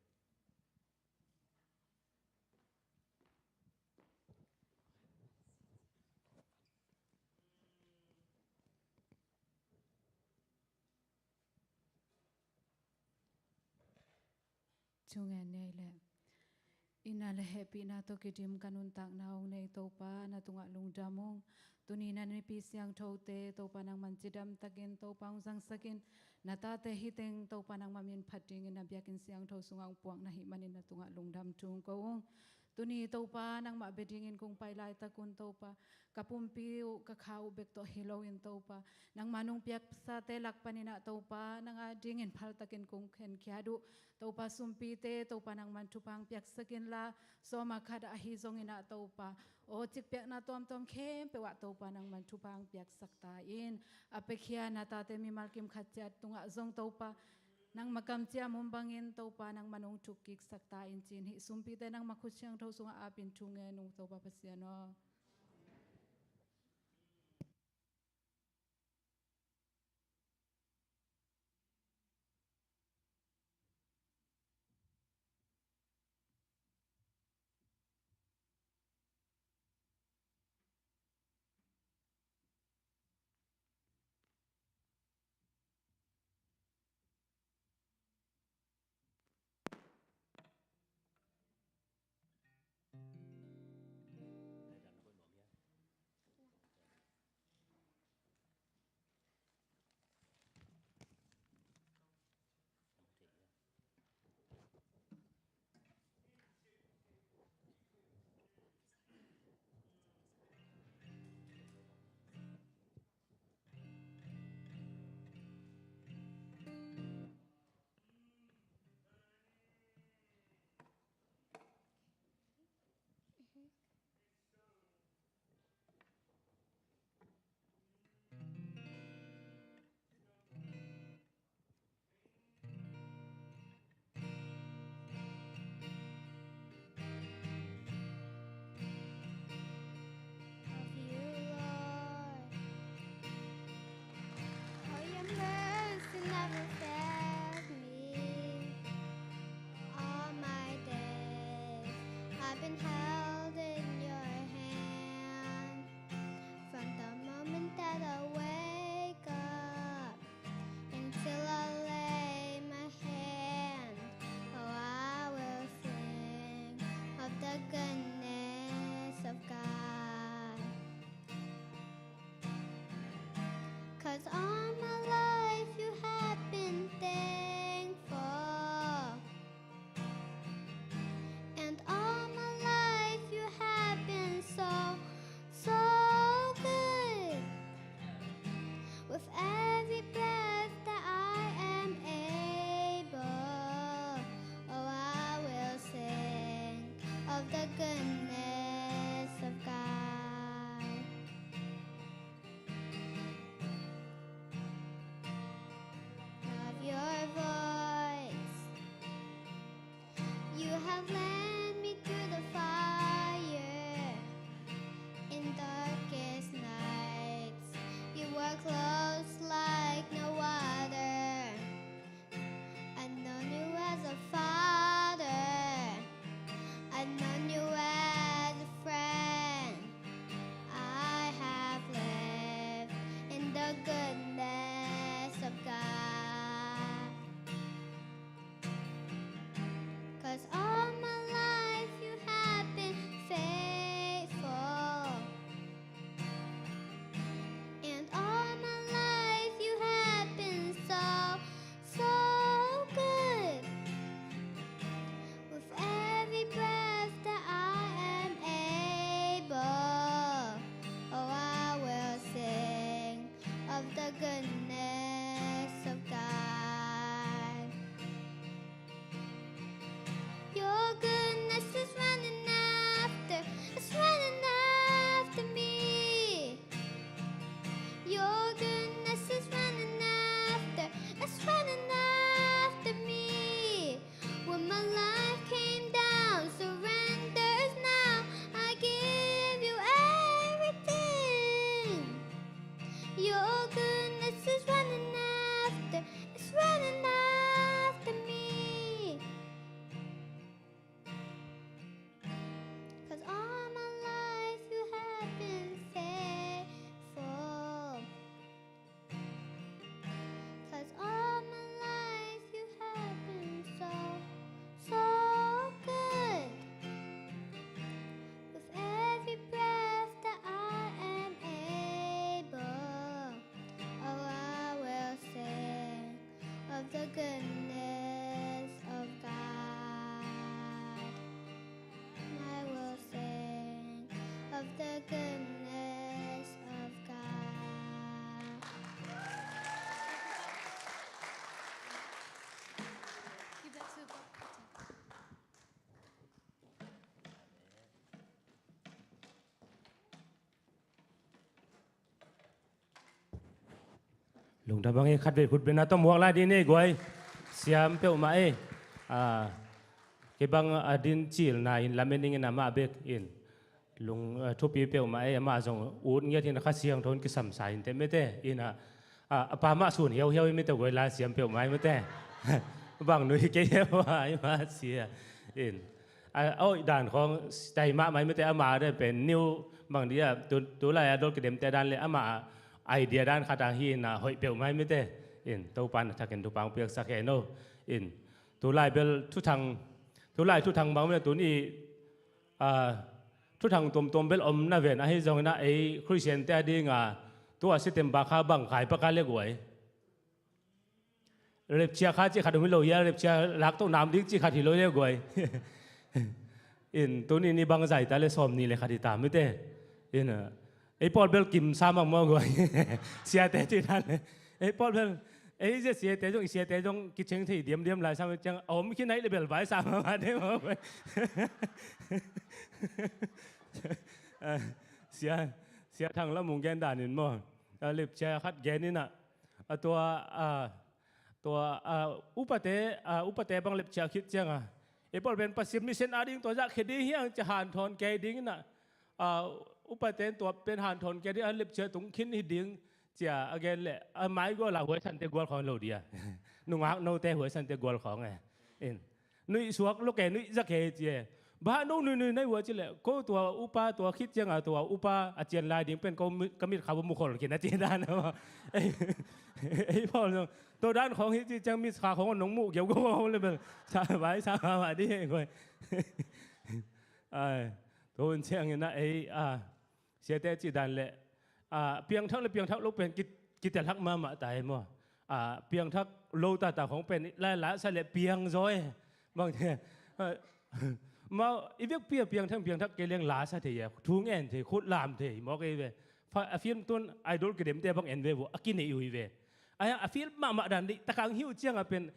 Thungen nei le. Inah le hehpihna tawh kidim ka nuntakna ong nei Topa, na tungah lungdam ung. Tuni na nipi siangthote Topa nangman cidam takin Topa ong zangsakin, na tate hi teng Topa nangmah min phat dingin na biakinn siangtho sungah ong puak na hih manin na tungah lungdam thu ong ko ung. Tuni Topa nangmah bia dingin kong pai laitak un Topa, ka pumpi uh, ka kha uh bek tawh hi loin Topa, nangmah nong piaksate lak paninah Topa, nang a dingin phaltakin kong khenkhiat uh Topa, sumpite Topa nangman thupha ong piaksak inla, sawm a khat ahi zonginah Topa, aw, cikpiakna tuamtuam khempeuh ah Topa nangman thupha ong piaksak ta in. A piakhia na tate mimal kim khat ciat tungah zong Topa, nangmah kamciam om bangin Topa nangman ong thukkiksak ta in ci-in hih sumpite nangmah khut siangtho sungah apin thungen ung Topa Pasian aw. Of you, Lord. Oh, your mercy never failed me. All my days I've been held in your hand. From the moment that I wake up until I lay my hand, oh, I will sing 'Cause all my life you have been thankful. And all my life you have been so, so good. With every breath that I am able, oh, I will sing of the goodness of God. Of your voice. You have led me through the fire in darkest nights. You were close like no other. I've known you as a father. I've known you as a friend. I have lived in the goodness of God. 'Cause all my life you have been faithful. And all my life you have been so, so good. With every breath that I am able, oh, I will sing of the goodness of God. Your goodness is running after, it's running after me. Your goodness is running after, it's running after me. When my life came down, surrenders now, I give you everything. Your goodness is running after, it's running after me. 'Cause all my life you have been faithful. 'Cause all my life you have been so, so good. With every breath that I am able, oh, I will sing of the goodness of God. I will sing of the goodness of God. Give that to Bob. Lungdam bang e, khatvei khut beng a tawm huak lai ding e guai. Siam peuhmah e. A, kei bang a din cilna in lamen dingin amah bek in lung, a, thupi peuhmah e, amah zong ut ngiat in a Kha Siangtho in kisam sa in teh mete. In a, a, a pa mah sun hiauhiau in mete guai, la siam peuhmah e mete. Bang nui kei hiau a, i mah sia. In a, a oih dan khawng tai mahmah i mete, amah a dan pen new bang dia, tu, tulai a dol kidemte dan le amah a idea dan khat a hi in a hoih peuhmah i mete. In Topa in a thakin thupha hong piaksak hen o. In tulai bel thuthang, tulai thuthang bang mete tuni, a, thuthang tuamtuam bel om na ven, ahi zongin a ei Khristiante a ding a tua September kha bang kai pak a le guai. Rapture kha cih khat om hi lo hia, rapture laktoh nam ding cih khat hi lo hia guai. In tuni ni bang zai ta le sawm ni le khat hi ta mite. In, a, ei pawl bel kim sa mang maw guai. Siate cih dan le. Ei pawl bel, ei zia siate zong, i siate zong kicheng thei diamdiam lai sa mah ciang a om khin ahi le bel vai sa mahmah de maw guai. A, sia, sia Thang Lam Mung gen dan in maw. A, rapture khat gen in a, a tua, a, tua, a, upate, a, upate bang rapture khit ciang a, ei pawl pen Pasian mission a ding tua zah khia ding hi hang ci a hanthawn kei ding in a, a, upate tua pen hanthawn kei ding a, rapture tung khin hi ding ci a a gen leh, a mai gual a huaisante gual khawng lo dia. Nungak note huaisante gual khawng e. In. Nuih suak lo kei, nuih zak kei ci e. Bang hang no nuih nuih nai uh a cih leh, ko tua upa, tua khit ciang a tua upa a cian lai ding pen ko mi-, ka mitkha uh mukhol khin a ci dan a. Ei, ei pawl zong tua dan khawng hi ci ciang mitkha khawng nong muh giaugiau le bel sa vai sa mahmah ding hi guai. Ai, tua hun ciangin a ei, a, siate cih dan le, a, piangthak le piangthak lo pen ki, kitelhak mahmah ta e maw. A, piangthak lo tata khong pen lai lasa le piang zaw e. Bang te, mau, i vekpi a piangthak, piangthak kei leng lasa thei e, thu ngen thei, khut lam thei maw kei ve. Fa, a film tun idol kidemte bang en ve vo, a kinei uh hi ve. A, a film mahmah dan dih takang hi uh ciang a pen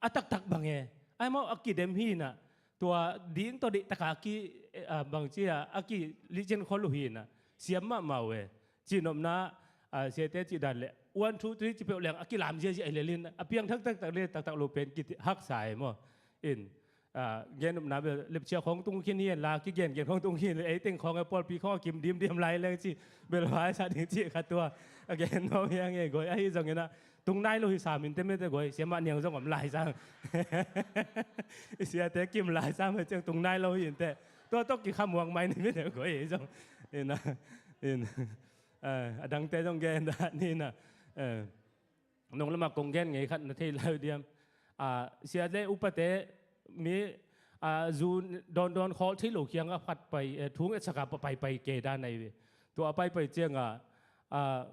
a taktak bang e. A, mau a kidem hi na, tua ding tawh dih taka ki, a, bang ci a, a ki licin khol uh hi na, siam mahmah uh e. Cihnopna, a, siate cih dan le one, two, three ci peuh leng a kilam ziazia hi lelin, a piangthak taktak le taktak lo pen kihaksa e maw. In, a, gennopna bel lepcia khong tung khin hi en la, kigen gen khong tung khin, ei teng khong e pawlpi khong a kim dimdiam lai leng ci, bel vai sa ding ci kha tua. A gen nuam hiang e goi, ahi zongin a, tung nai lo hi sa min te mete goi, siamah niang zong om lai sang. I siate kim lai sang, mete tung nai lo hi in te. Tua tawh kikhamuang mai ni mete goi, ei zong. In a, in. Eh, a dangte zong gen dah ni na. Eh, nong lamah kong gen ngei khat na thei lai uh diam. Ah, sia le upate mi, ah, zu dawndawn khawl thei lo kiangah phat pai, eh, thu ngetsak a paipai kei dan ahi ve. Tua a paipai ciangah, ah,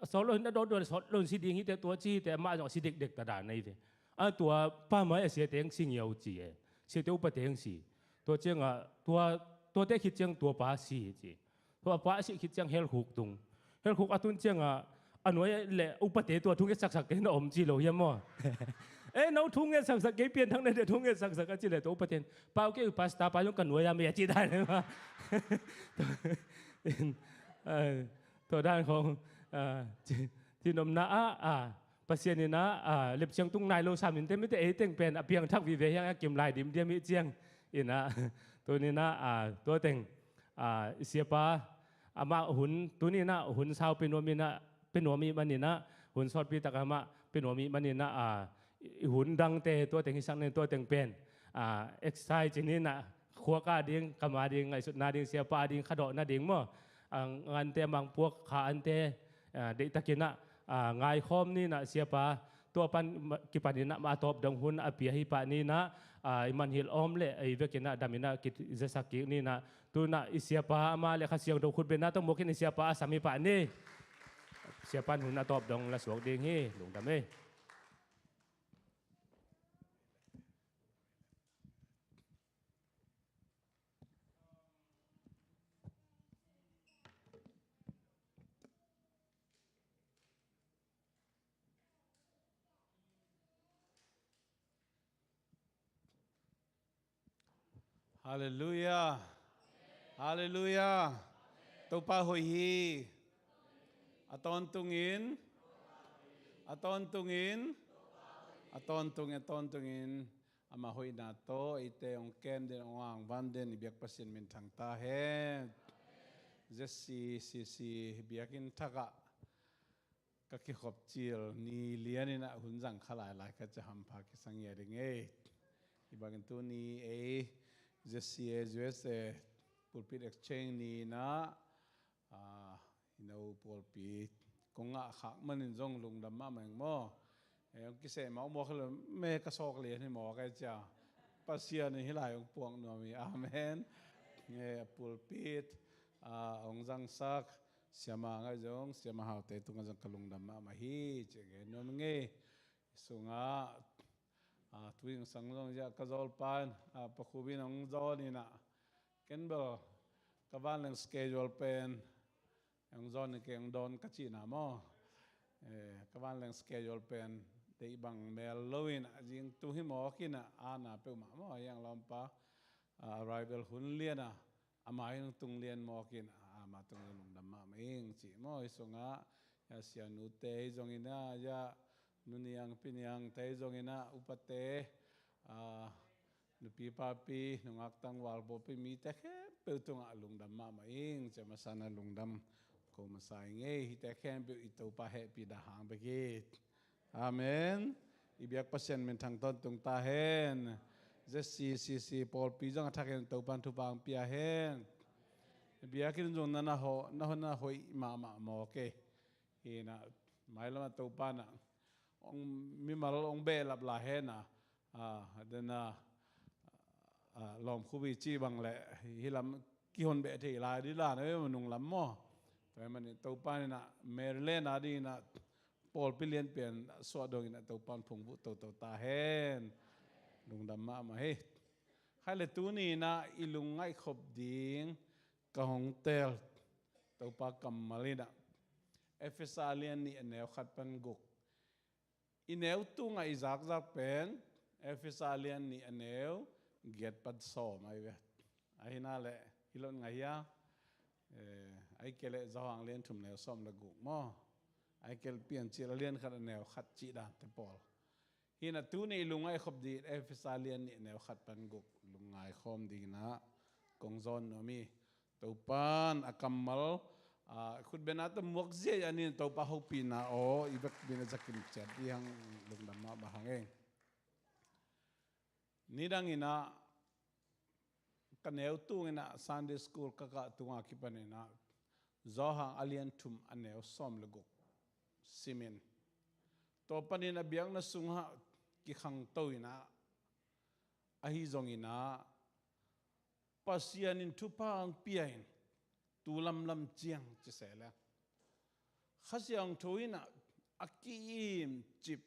sawt lo hin a dawndawn sawt lo hin si ding hi te tua ci hi te amah zong a si dekdek ta dan ahi ve. A tua pa mai a siate hong si ngiau ci e. Siate upate hong si. Tua ciangah, tua, tuate khit ciang tua pa si ci. Tua pa a sih khit ciang helkhuk tung. Helkhuk a tun ciangah, a nuai le upate tua thu ngetsaksakte na om ci lo hiam maw? Eh, no thu ngetsaksak kei pianthak na dia thu ngetsaksak a ci le tua upate in, pau kei pasta pa zong ka nuai a mei a ci dan e maw. Tua dan khong, ah, ci, cihnopna ah, ah, Pasian in ah, ah, lepciang tung nai lo sa min te mite ei teng pen a piangthak vive hiang a kim lai dimdiam hi ciang. In ah, tuni in ah, ah, tua teng, ah, i siapa, amah hun, tuni in ah hun sau pe nuam in ah, pe nuam ih man in ah, hun sawtpi tak amah pe nuam ih man in ah, ah, i hun dangte tua teng hisak nen tua teng pen, ah, exercise ci ni in ah, khuak a ding, kam a ding, ngaihsutna ding, siapa a ding, khadawhna ding maw. Ah, ngante, mangpuak, kha ante, ah, deihtakin ah, ah, ngaikhawm ni in ah siapa, tua pan ma-, kipan in ah mah a tawp dong hun a pia hi pah ni in ah, ah, i manhilh awm le ei vekin ah dam in ah kizasak kik ni in ah, tu in ah i siapa amah le Kha Siangtho khutbetna tawh muak in i siapa a sam hi pah ni. Siapa in hun a tawp dong la suak ding hi, lungdam ei. Halleluiah. Halleluiah. Topa hoih hi. A tawntungin, a tawntungin, a tawntungin, a tawntungin, amah hoihna tawh eite hong kem den, hong angvan den i biak Pasian minthang ta hen. Z C C C biakinn thakah ka kikhop cil ni lian in ah hun zang kha lailai ka cia hampha kisang ngia ding ei. Hih bangin tuni ei Z C A U S A Pulpit Exchange ni in ah, ah, i no pawlpi kong ngah khak manin zong lungdam mahmah ing maw. Eh, hong kiseh mah hong muak hi lo, me ka sawk lian hi maw ka cia. Pasian in hih lai hong puak nuam hi. Amen. Eh, pulpit, ah, hong zangsak Siama ngah zong, Siama Haute tungah zong ka lungdam mahmah hi, ci gen nuam ing ei. Sungah, ah, thu hing sang zong ziah ka zawlpa in, ah, Pa Khubin hong zawn in ah, ken bel ka vanleng schedule pen hong zawn in kei hong dawn ka cihna maw. Eh, ka vanleng schedule pen deih bang mel lo in ah, zing tung hi mawk in ah, ana peuhmah maw, hiang lawmpa, ah, arrival hun lian ah, ama hi tung lian mawk in, ama tung lian lungdam mahmah ing ci maw. Hih sungah, ya, sianute hi zongin ah, ya, nuniang piniangte hi zongin ah, upate, ah, nupi papi, nungak tangval pawlpi mite khempeuh tungah lungdam mahmah ing ci a, masa in ah lungdam ko masa ing ei. Hihte khempeuh i Topa hehpih dah hang bek hi. Amen. I biak Pasian minthang tawntung ta hen. Z C C C pawlpi zong a thak in Topa'n thupha hong pia hen. Biakinn zong na na ho-, na ho-, na hoih mahmah mawk ei. Hi in ah, mailam ah Topa'n ah hong, mimal hong behlap lai hen ah, ah, den ah, ah, lawmkhubi cih bang leh hih lam kihon beh thei lai ding la na ve, nung lam maw. Tua ahih manin Topa in ah Maryland a dingin ah pawlpi lianpi a suah dongin ah Topa in phungvuh toto ta hen. Lungdam mahmah hi. Khaile tuni in ah i lungngaih khop ding ka hong teel Topa kammal in ah Efesa lian nih a neu khat pan guk. I neu tungah i zakzak pen Efesa lian nih a neu giat pan sawm ahi ve. Ahi na leh i lon ngai hia? Eh, ahi kei leh Johan lian thum neu sawm le guk maw? Ahi kei leh Piancil a lian khat a neu khat cih dante pawl. Hi in ah tuni i lungngaih khop ding Efesa lian nih a neu khat pan guk lungngai khawm dingin ah kong zawn nuam hi. Topa in a kammal, ah, khutbetna tawh muak ziai a nin Topa hopihna aw i vekpi in a zakim ciat i hang lungdam mahmah hang eng. Nidang in ah ka neu tung in ah Sunday school ka kah tunga kipan in ah Johan a lian thum a neu sawm le guk simin, tua panin a biakna sungah kikhangto in ah, ahi zongin ah Pasian in thupha hong pia in tu lamlam ciang ci se le Kha Siangtho in ah a ki-im cip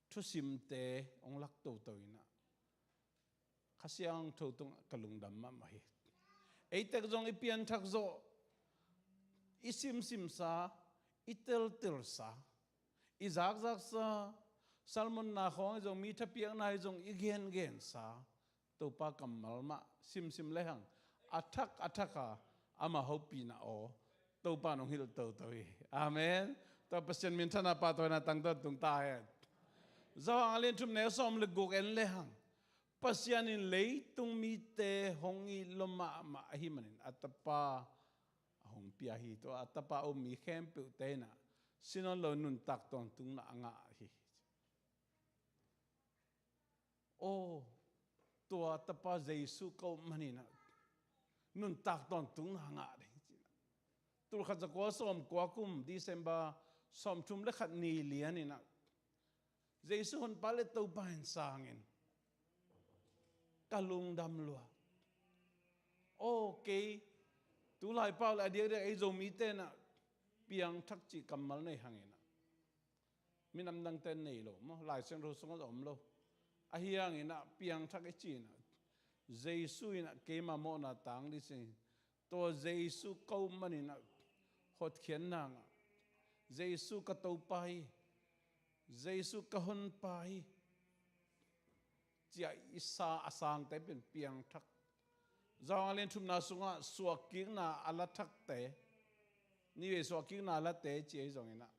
thusimte hong lak toto in ah Kha Siangtho tungah ka lungdam mahmah hi. Ei tek zong i pianthak zawh, i simsimsa, i teltelsa, i zakzaksa, sermon-na khawng hi zong, mi thapiakna hi zong i gengensa Topa kammal mah simsim lehang a thak a thak a ama hopihna aw Topa in hong hilh toto hi. Amen. Tua Pasian minthanna pahtawina tangtawn tung ta hen. Johan a lian thum neu sawm le guk en lehang Pasian in leitung mite hong it lua mahmah ahih manin a Tapa a hong pia hi. Tua a Tapa a um mi khempeuhte in ah sin hong lo nuntak tawntungna a ngah hi. Aw, tua Tapa Jesu ka um manin ah nuntak tawntungna ngah ding ci-in ah. Tulkhat zakua sawmkua kum December sawmthum le khat ni lian in ah Jesu Honpa le Topa in sang in ka lungdam lua. Aw, kei tulai pau le a diakdiak ei Zomite in ah piangthak cih kammal nei hang in ah minam dangte nei lo maw, Lai Siangtho sungah a om lo. Ahi hangin ah piangthak i cih in ah Jesu in ah keima mawhna tang ding ci. Tua Jesu ka um manin ah hotkhiatna ngah. Jesu ka Topa hi. Jesu ka Honpa hi. Ci-a i sa a sangte pen piangthak. Johan a lian thumna sungah suakkikna a la thakte, nivei suakkikna a late ci ahi zongin ah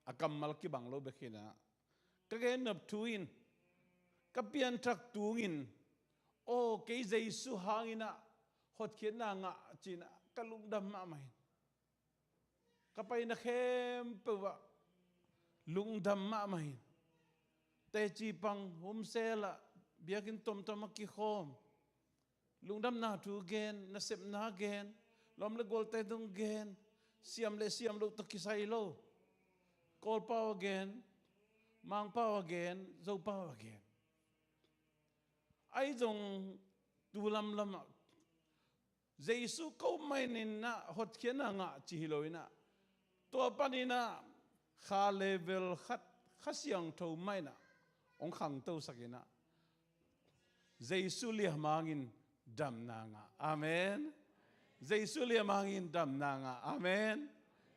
a kammal kibang lo bek hi in ah ka gennop thu in ka pianthak tungin, aw, kei Jesu hangin ah hotkhiatna ngah ci-in ah ka lungdam mahmah hi. Ka paina khempeuh ah lungdam mahmah hi. Teci pang, homestel ah, biakinn tomtom ah kikhawm, lungdamna thu gen, nasepna gen, lawm le gualte tung gen, siam le siam loh tawh kisai lo, Kawlpau a gen, Mangpau a gen, Zopau a gen. Ahi zong tu lamlam ah Jesu ko mah in ah hotkhiatna ngah ci hi lo in ah, tua panin ah kha level khat Kha Siangtho mah in ah hong khangtosak in ah Jesu liam hangin damna ngah. Amen. Jesu liam hangin damna ngah. Amen.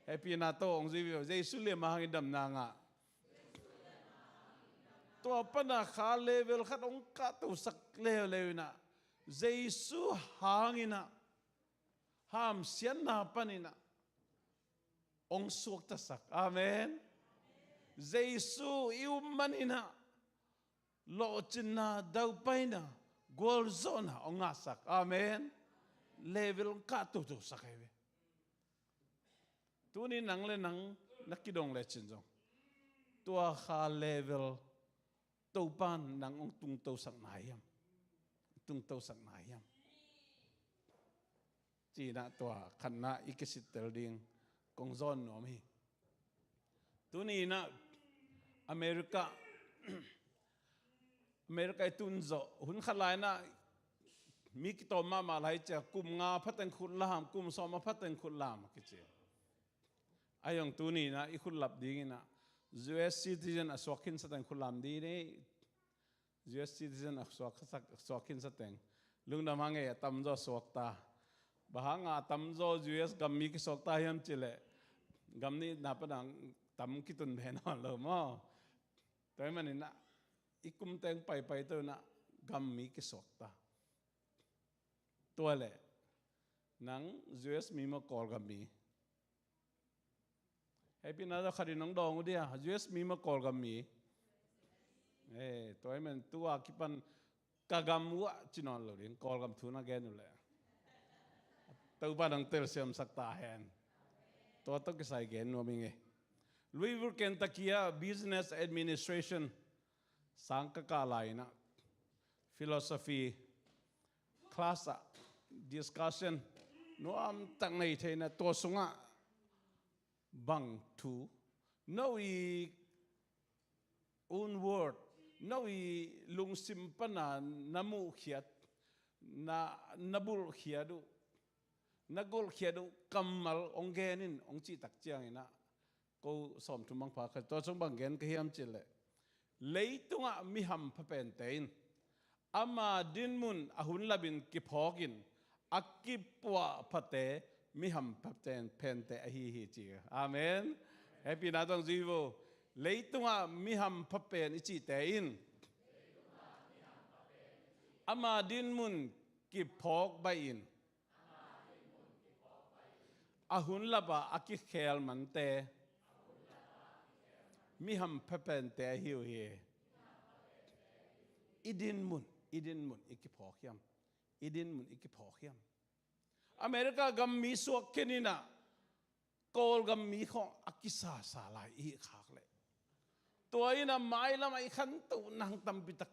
Hehpihna tawh hong zui ve. Jesu liam hangin damna ngah. Tua pan ah kha level khat hong kahtosak leuleu in ah Jesu hangin ah hamsiatna panin ah hong suaktasak. Amen. Jesu i um manin ah lawhcinna, daupaina, gualzawhna hong ngahsak. Amen. Level hong kahtotosak ahi ve. Tuni nang le nang na kidong lecin zong tua kha level Topan nang hong tungtosak na hiam? Tungtosak na hiam? Ci-in ah tua khatna i kisittel ding kong zawn nuam hi. Tuni in ah America, America i tun zawh hun khat lai in ah Mi kitawm mahmah lai cia, kum nga phateng khut lam, kum sawm a phateng khut lam kici. A hi zong tuni in ah i khut lap ding in ah, U S citizen a suak khinsa teng khut lam ding ni. U S citizen a suak, suak khinsa teng. Lungdam hang e, a tamzaw suak ta. Bang hang a tamzaw U S gam mi kisuak ta hiam cih leh, gam nih na pan a tam kitun ve nawn lo maw. Tua ahih manin ah, i kum teng paipai to in ah gam mi kisuak ta. Tua leh, nang U S mi maw Kawlgam mi? Hehpihna tawh khat in hong dawng uh dia, U S mi maw Kawlgam mi? Eh, tua ahih manin tu a kipan ka gam uh ah ci nawn lo ding, Kawlgam thu na gen uh leh. Topa in hong telsiamsak ta hen. Tua tawh kisai gen nuam ing e. Louisville, Kentucky ah Business Administration sang ka kah lai in ah, philosophy class ah discussion nuam tak nei thei in ah, tua sungah bang thu, no i own word, no i lungsim pan a na muhkhiat, na, na bulhkhiat uh, na golhkhiat uh kammal hong gen in, hong cih tak ciangin ah, ko sawmthum bang pha kha, tua sung bang gen ka hiam cih leh, leitungah mi hampha pente in ama dinmun a hun lapin kiphawk in, a kipuahphate mi hampha pen, pente ahi hi ci. Amen. Hehpihna tawh zui vo. Leitungah mi hampha pen i cihte in ama dinmun kiphawk baih in, a hun lap ah a kikhel mante mi hampha pente ahi uh hi. I dinmun, i dinmun i kiphawk hiam? I dinmun i kiphawk hiam? America gam mi suak khin in ah, Kawlgam mi khawng a kisasa lai i hih khak leh, tua in ah mailam ah i khantoh nang tampi tak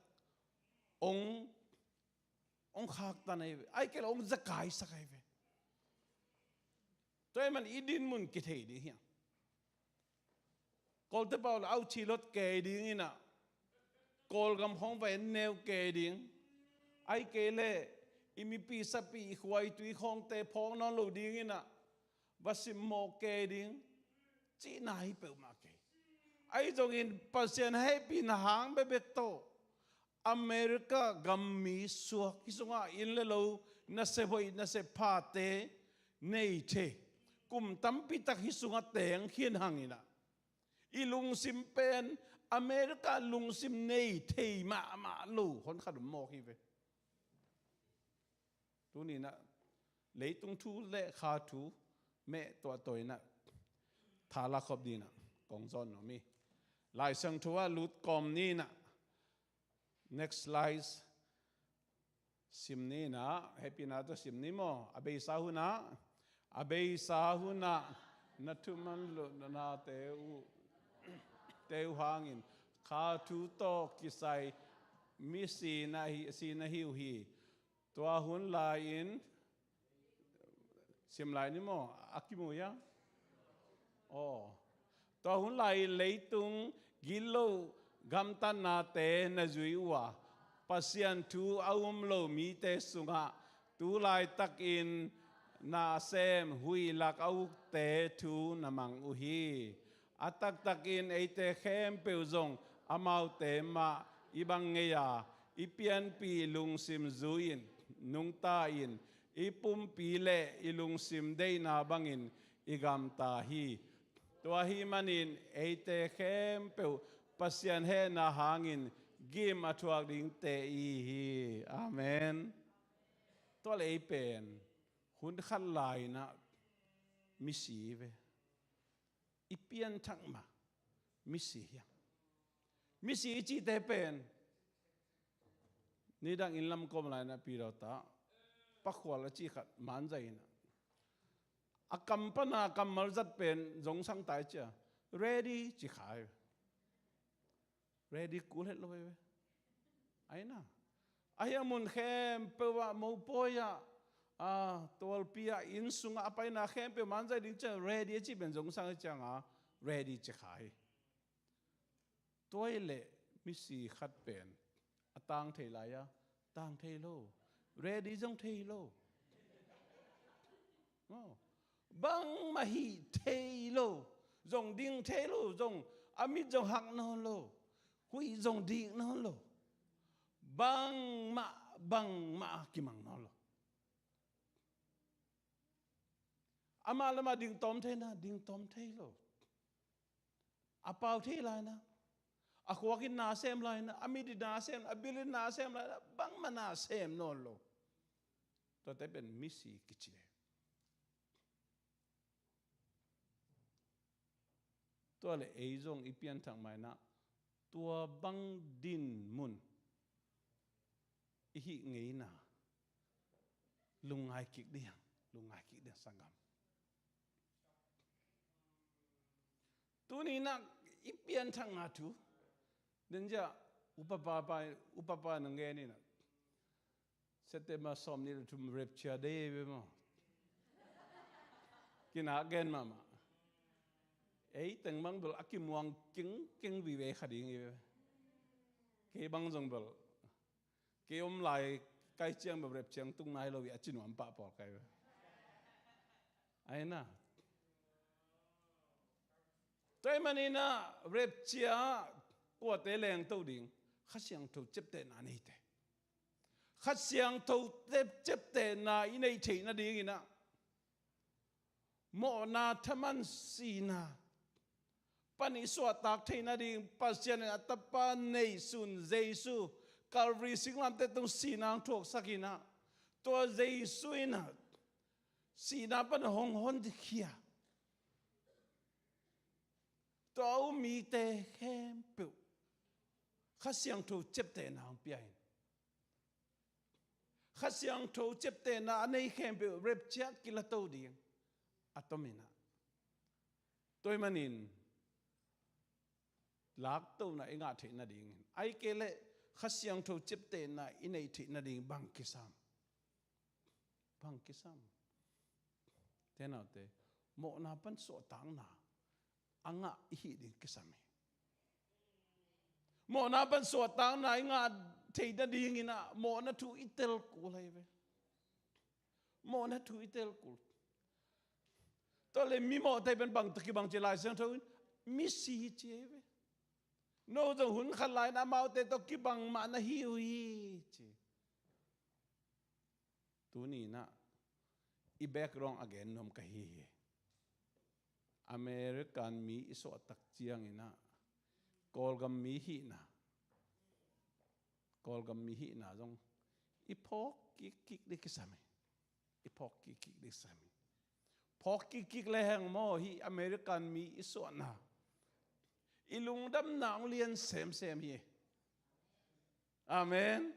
hong, hong khaktan ahi ve. Ahih kei leh hong zakaisak ahi ve. Tua ahih manin i dinmun kithei ding hiam? Kawlte pau leh auchi lot kei ding in ah, Kawlgam khawng va en neu kei ding. Ahih kei leh i mipi sapi, i khua i tui khawngte phawk nawn lo ding in ah, va simmawh kei ding, cihna hi peuhmah kei. Ahi zongin Pasian hehpihna hang bekbek tawh America gam mi suak, hih sungah inn le lo, nasep hoih nasep phate nei thei, kum tampi tak hih sungah teng khin hang in ah, i lungsim pen America lungsim nei thei mahmah lo hon khat om mawk hi ve. Tuni in ah leitung thu le kha thu meh tuahtuah in ah, tha la khop ding in ah kong zawn nuam hi. Lai Siangtho ah lut kawm ni in ah, next slide, sim ni in ah, hehpihna tawh sim ni maw. A beisa hun ah, a beisa hun ah na thuman luhnate uh, te uh hangin kha thu tawh kisai mi si na hi, si na hi uh hi. Tua hun lai-in, sim lai ni maw, a kimu hia? Aw. Tua hun lai-in leitung gilo gamtatnate na zui uh a, Pasian thu a um lo mite sungah tu laitakin nasem huih lak a ukte thu na mang uh hi. A taktakin eite khempeuh zong amaute mah i bang ngei a, i pianpih lungsim zui-in nungta in, i pumpi le i lungsim deihna bangin i gamta hi. Tua ahih manin eite khempeuh Pasian hehna hangin gim a thuak dingte i hi. Amen. Tua leh ei pen hun khat lai-in ah misi ve. I pianthak mah misi hiam? Misi i cihte pen, nidang inn lam kawm lai-in ah Peter ta, pakhual a cih khat man zai in ah, a kam pan a kammal zat pen zongsang ta i ci a, ready ci kha hi. Ready kul het lo hi ve. Aina, ahi a mun khempeuh ah, mopawi ah, a, tualpi ah, inn sungah a paina khempeuh man zai ding ciang ready a cih pen zongsang hi cianga ready ci kha hi. Tua hi leh misi khat pen a tang thei lai a, tang thei lo. Ready zong thei lo. Oh. Bangmah hih thei lo. Zong ding thei lo. Zong a mit zong hak nawn lo. Huih zong dik nawn lo. Bangmah, bangmah kimang nawn lo. Amah lamah ding tawm thei na, ding tawm thei lo. A pau thei lai na, a khuak in na sem lai na, a mit in na sem, a bil in na sem lai na, bangmah na sem nawn lo. Tuate pen misi kici e. Tua le ei zong i pianthak mai na, tua bang din mun i hih ngeina lungngai kik ding, lungngai kik ding sanggam. Tuni na i pianthakna thu, den zia upapa, upapa na ngen ina. September sawm nih le thum rapture day ve maw? Kina gen mahmah. Ei teng bang bel a kimuang kengkeng vive kha ding i ve. Kei bang zong bel kei om lai kai ciang bel rapture tung nai lo i a ci nuam pah pawl kai ve. Ai na. Tua ahih manin ah rapture kuate lengto ding? Kha Siangtho ciaptehna neite. Kha Siangtho ciaptehna i neih theih nadingin ah mawhna thaman sihna pan i suahtak theih nading, Pasian in a tapa neihsun Jesu Calvary singlamteh tung sihna hong thuaksak in ah, tua Jesu in ah sihna pan hong honkhia, tua a um mite khempeuh Kha Siangtho ciaptehna hong pia in, Kha Siangtho ciaptehna a nei khempeuh rapture kilato ding a tom in ah. Tua ahih manin laktona i ngah theih nadingin, ahih kei leh Kha Siangtho ciaptehna i neih theih nading bang kisam? Bang kisam? Te naute, mawhna pan suahtakna a ngah i hih ding kisam hi. Mawhna pan suahtakna i ngah theih nadingin ah mawhna thu i tel kul hi ve. Mawhna thu i tel kul. Tua le mi mawhte pen bang tawh kibang ci, Lai Siangtho in misi ci hi ve. No zong hun khat lai-in amaute tawh kibang mah na hi uh hi ci. Tuni in ah i background a gen nuam ka hi hi. American mi i suahtak ciangin ah Kawlgam mi hihna, Kawlgam mi hihna zong i phawk kikkik ding kisam hi. I phawk kikkik ding kisam hi. Phawk kikkik lehang maw, hih American mi i suahna, i lungdamna hong lian semsem hi. Amen.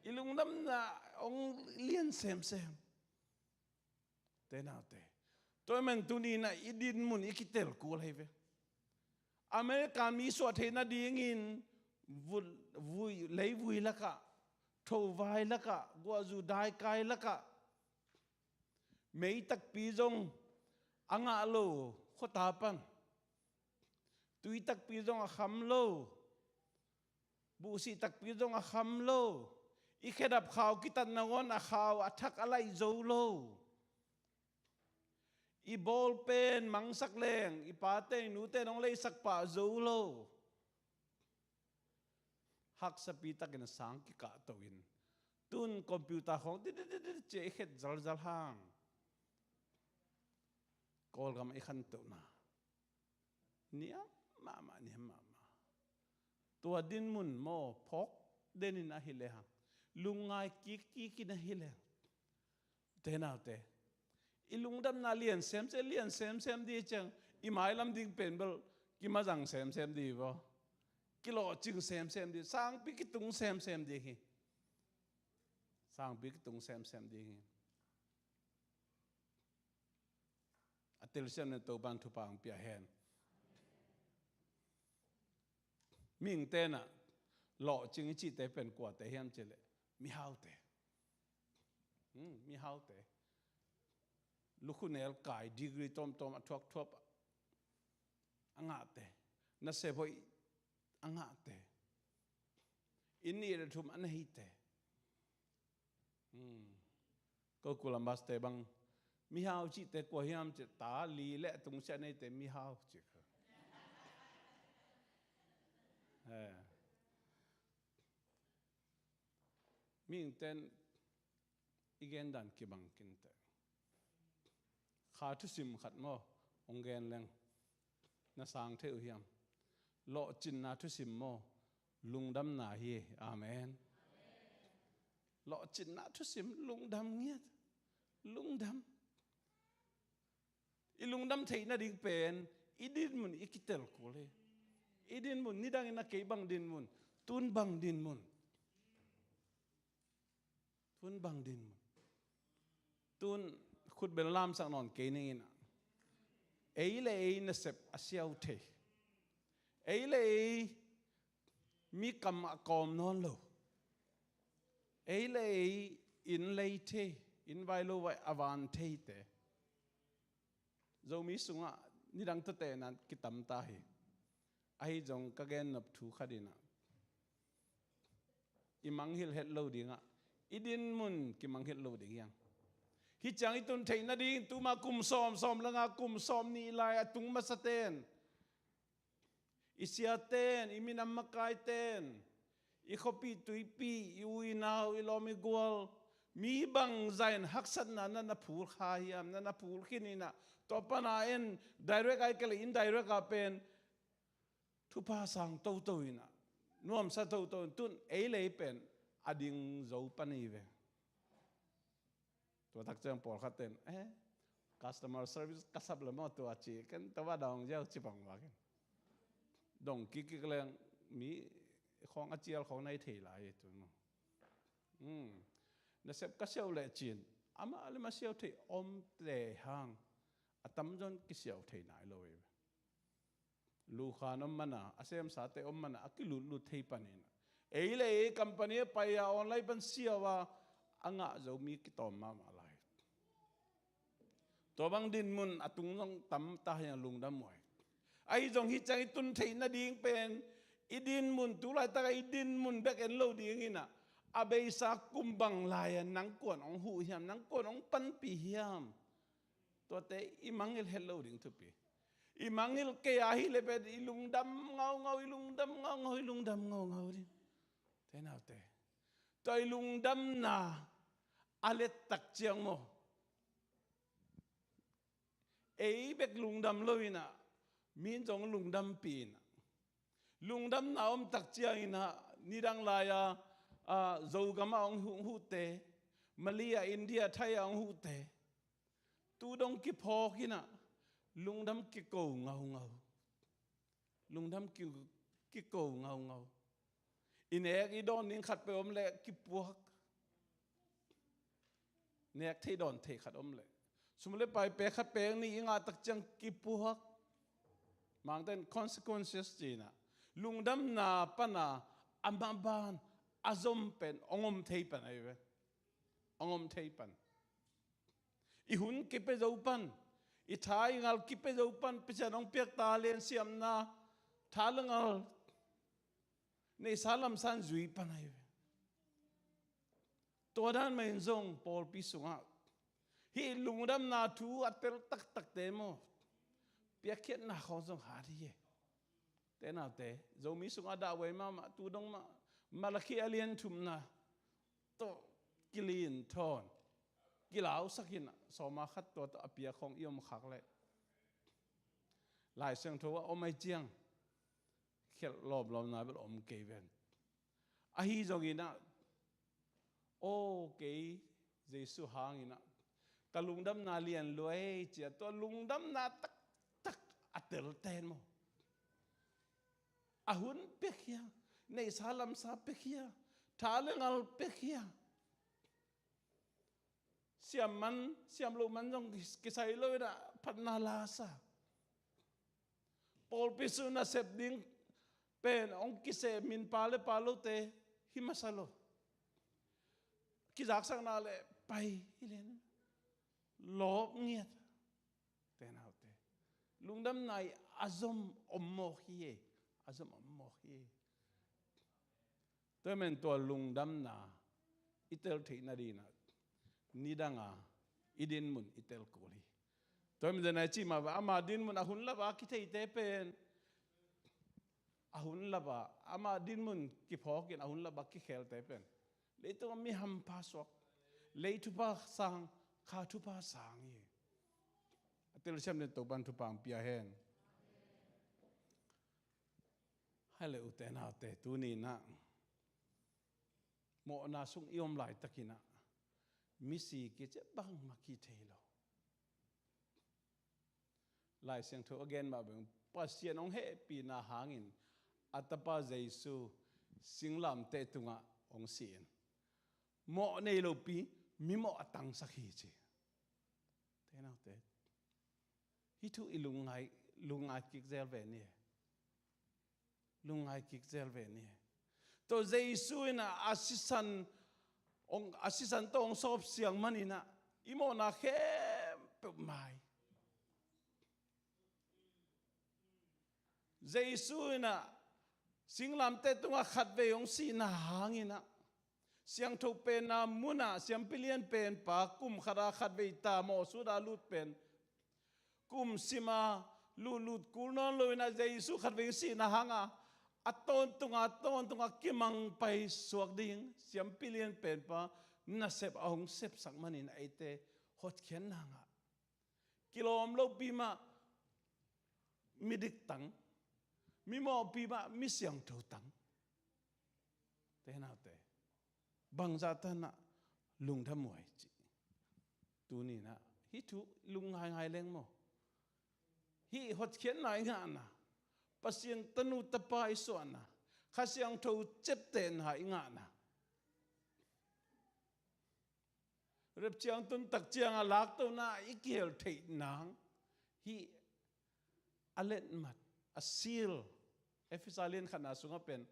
I lungdamna hong lian semsem. Te naute, tua ahih manin tuni in ah i dinmun i kitel kul hi ve. American mi suah theih nadingin vul-, vui, leivui lakah, thovai lakah, guahzu daikai lakah, mei takpi zong a ngah lo khuata pan, tui takpi zong a kham lo, buhsih takpi zong a kham lo, i khedap khau kitat nangawn a khau a thak a laih zo lo, i ball pen mangsak leng i pate i nute in hong leihsak pah zo lo, haksapi takin a sang kikahto in, tun computer khawng tidididid ci-a i khet zalzal hang Kawlgam i khantohna niam mahmah, niam mahmah. Tua dinmun maw, phawk den in ahi lehang, lungngai kikkik in ahi lehang, te naute, i lungdamna lian semsem, lian semsem ding ciang, i mailam ding pen bel kimazang semsem ding hi vaw. Kilawhcing semsem ding, sangpi kitung semsem ding hi. Sangpi kitung semsem ding hi. A telsiam na Topa'n thupha hong pia hen. Mihingte in ah lawhcing i cihte pen kuate hiam cih leh mihaute. Hmm, mihaute. Lukhunel kai, degree tawmtawm a thuakthuap a ngahte. Nasep hoih a ngahte. Inn nih le thum a neite. Ko Columbus te bang mihau cihte kua hiam cih ta li le tungsiah neite mihau cih kha. Mihingten i gendan kibang kinte. Kha thusim khat maw, hong gen leng na sang thei uh hiam? Lawhcinna thusim maw, lungdamna hi. Amen. Lawhcinna thusim, lungdam ngiat. Lungdam. I lungdam theih nading pen i dinmun i kitel kul hi. I dinmun, nidangin a kei bang dinmun, tun bang dinmun. Tun bang dinmun. Tun khutbel lamsak nawn kei ning inah, ei le ei nasep a siau thei, ei le ei mi kam a kawm nawn lo, ei le ei inn lei thei, inn vai lo vai a van theite Zomi sungah nidang tawh tehna kitam ta hi. Ahi zong ka gennop thu khat inah, i mangngilh het lo dingah, i dinmun kimangngilh lo ding hiang. Hih ciang i tun theih nading tuma kum sawm, sawm le nga, kum sawm nih lai a tung masaten, i siaten, i minam makaiten, i khuapih tuipih, i u i nau, i lawm i gual, mi bangzah in haksatna na na phul kha hiam, na na phul khin inah, tua pana en direct ai ka le indirect ah pen thupha sang toto inah, nuamsa toto in tun ei le ei pen a ding zo pan hi ve. Tua tak ciang pawlkhat ten, eh, customer service ka sap le maw tua ci, ken tua va dong ziau ci bang va ken. Dong kikik leng mi khawng a cial khawng nai thei lai tu maw. Nasep ka siau le cin, amah le ma siau thei om te hang, a tamzaw in kisiau thei nai lo hi. Lukhan om mana, a semsate om mana, a kilutlut thei pan inah, ei le ei company a pai a online pan siau a, a ngah zo mi kitawm mahmah lai. Tua bang dinmun a tung zong tam ta hiang, lungdam uh hi. Ahi zong hih ciang i tun theih nading pen i dinmun, tu laitak a i dinmun bek en lo ding inah, a beisa kum bang lai-a nang kuan hong huh hiam, nang kuan hong panpih hiam? Tuate i mangngilh het lo ding thupi. I mangngilh kei a hi le pen i lungdam ngaungau, i lungdam ngaungau, i lungdam ngaungau ding. Te naute, tua i lungdamna a lettak ciang maw, ei bek lungdam lo inah, mi in zong lungdampih inah, lungdamna om tak ciang inah, nidang lai-a, a, Zogam ah hong huh, hong huhte, Malay ah, India, Thai ah hong huhte, tu dong kiphawk inah, lungdam kiko ngaungau. Lungdam ki, kiko ngaungau. I nek i dawn ding khat peuh om leh kipuak. Nek thei dawn thei khat om leh, sum le pai pek khat pek nih i ngah tak ciang kipuak. Mangten consequences ci inah, lungdamna pana a maban a zom pen hong om thei pan ahi ve. Hong om thei pan. I hun kipia zo pan, i tha i ngal kipia zo pan, Pasian hong piak talent, siamna, tha le ngal, neihsa lamsa in zui pan ahi ve. Tua dan mah in zong pawlpi sungah hih lungdamna thu a tel taktakte maw, piakkhiatna khawng zong hat hi e. Te naute, Zomi sungah dah huai mahmah, tu dong mah, Malakhi a lian thumna tawh kilin thawn, kilausak inah, sawma khat tua tawh a piak khawng i om khak leh, Lai Siangtho ah om ahi ciang, khelh lawmlawmna bel om kei ven. Ahi zong inah, aw, kei Jesu hang inah ka lungdamna lian lua ei ci-a, tua lungdamna taktak a telten maw, a hun pia khia, neihsa lamsa pia khia, tha le ngal pia khia, siam man, siam loh man zong ki, kisai lo inah phatna la sa. Pawlpi sung nasep ding pen hong kiseh min pa le pa lote hi masa lo. Kizaksakna le pai hi lian. Lawp ngiat. Te naute, lungdamna i a zom om mawk hi e. A zom om mawk hi e. Tua men tua lungdamna i tel theih nading inah, nidanga i dinmun i tel kul hi. Tua hi manin a i cih mah bang ama dinmun a hun lapa kitheite pen, a hun lapa ama dinmun kiphawkin a hun lapa kikhelte pen leitungah mi hampha suak, lei thupha sang, kha thupha sang hi. A telsiam den Topan thupha hong pia hen. Hai le ute naute, tuni inah mawhna sung i om laitakinah misi kici bangmah kithei lo. Lai Siangtho a gen mah bang Pasian hong hehpihna hangin a tapa Jesu singlamteh tungah hong si-in mawh nei lopi mimawh a tangsak hi ci. Te naute, hih thu i lungngai, lungngai kik zel ve ni. Lungngai kik zel ve ni. Tua Jesu in a sisan, a sisan tawh hong sawp siang maninah i mawhna khempeuh mai. Jesu inah singlamteh tungah khatvei hong sihna hanginah siangtho penna munah siampi lian penpa kum khata khatvei ta mawhsuta lut pen kum sima lutlut kul nawn loinah Jesu khatvei hong sihna hanga a tawntunga tawntunga kimangpai suak ding siampi lian penpa nasep a hong sepsak manin eite hotkhiatna ngah. Kilawm lopi mah midik tang, mimawhpi mah misiangtho tang. Te naute, bangzah tanah lungdam huai cih. Tuninah hih thu lungngaingai leng maw? Hih hotkhiatna i ngahna, Pasian tanu tapa i suahna, Kha Siangtho ceptehna i ngahna, Rapture hong tun tak cianga laktona i kihel theih nang hih a letmat, a seal, Efesa lian khatna sungah pen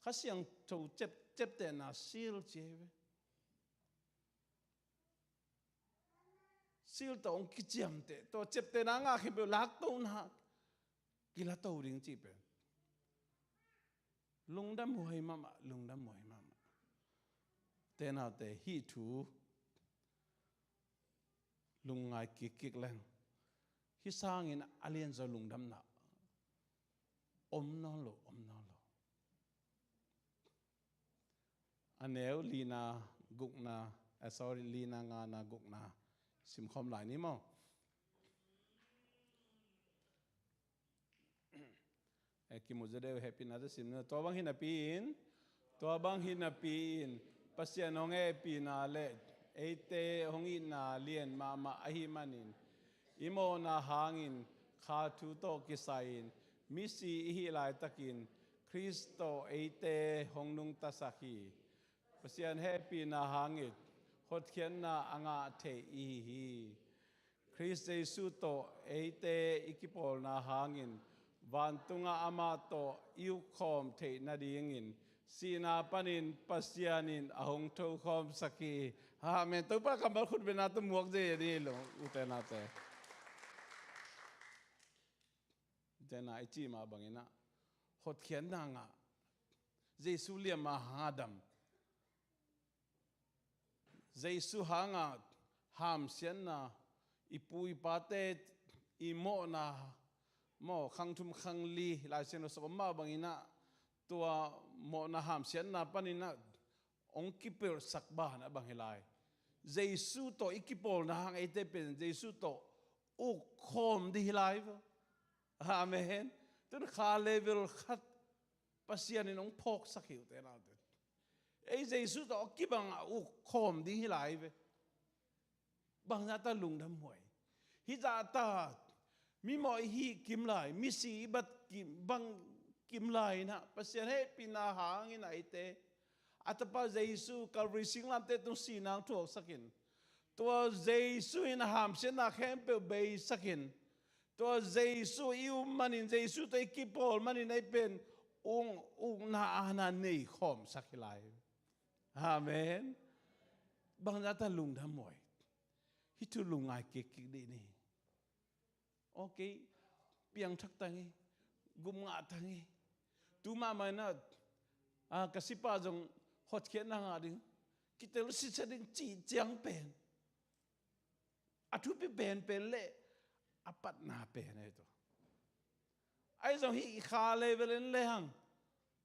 Kha Siangtho cep, ceptehna seal ci hi ve. Seal tawh hong kiciamteh, tua ceptehna ngah khempeuh laktona kilato ding cih pen lungdam huai mahmah, lungdam huai mahmah. Te naute, hih thu lungngai kikkik leng hih sangin a lianzaw lungdamna om nawn lo, om nawn lo. A neu lina gukna, eh, sorry, lina ngana gukna simkhawm lai ni maw? Eh, kimu zaw deuh, hehpihna tawh sim ni. Tua bang hi napi-in, tua bang hi napi-in Pasian hong hehpihna le eite hong itna lian mahmah ahih manin i mawhna hangin kha thu tawh kisai-in misi i hih laitakin Khrist tawh eite hong nungtasak hi. Pasian hehpihna hangin hotkhiatna a ngah thei i hi hi. Khrist Jesu tawh eite i kipawlna hangin vantungah amah tawh i ukkhawm theih nadingin sihna panin Pasian in a hong thokhawmsak hi. Amen. Topa kammal khutbetna tawh muak zia ni lo, ute naute. Tena i cih mah banginah hotkhiatna ngah, Jesu liamma hanga dam, Jesu hanga hamsiatna, i pu i pate i mawhna, maw, khang thum khang li Lai Siangtho sung om mah banginah tua mawhna hamsiatna paninah hong kipelhsak banah bang hi lai. Jesu tawh i kipawlna hang eite pen Jesu tawh ukkhawm ding hi lai ve. Amen. Tun kha level khat Pasian in hong phawksak hi uh te naute. Ei Jesu tawh a kibang a ukkhawm ding hi lai ve. Bangzah ta lungdam huai. Hih zah ta mimawh i hih kim lai, misi i bat kim, bang kim lai inah Pasian hehpihna hangin a eite a tapa Jesu Calvary singlamteh tung sihna hong thuaksakin tua Jesu in a hamsiatna khempeuh beisakin tua Jesu i um manin, Jesu tawh i kipawl manin ei pen ung, ukna aana nei khawmsak hi lai. Amen. Bangzah ta lungdam huai. Hih thu lungngai kikkik dih ni. Ok, piangthak tang hi, gum ngah tang hi. Tu mahmah inah, ah, ka sipa zong hotkhiatna ngah ding, kitel sitset ding cih ciang pen A thupi penpen le a patna pen ahi tu. Ahi zong hih i kha level in le hang,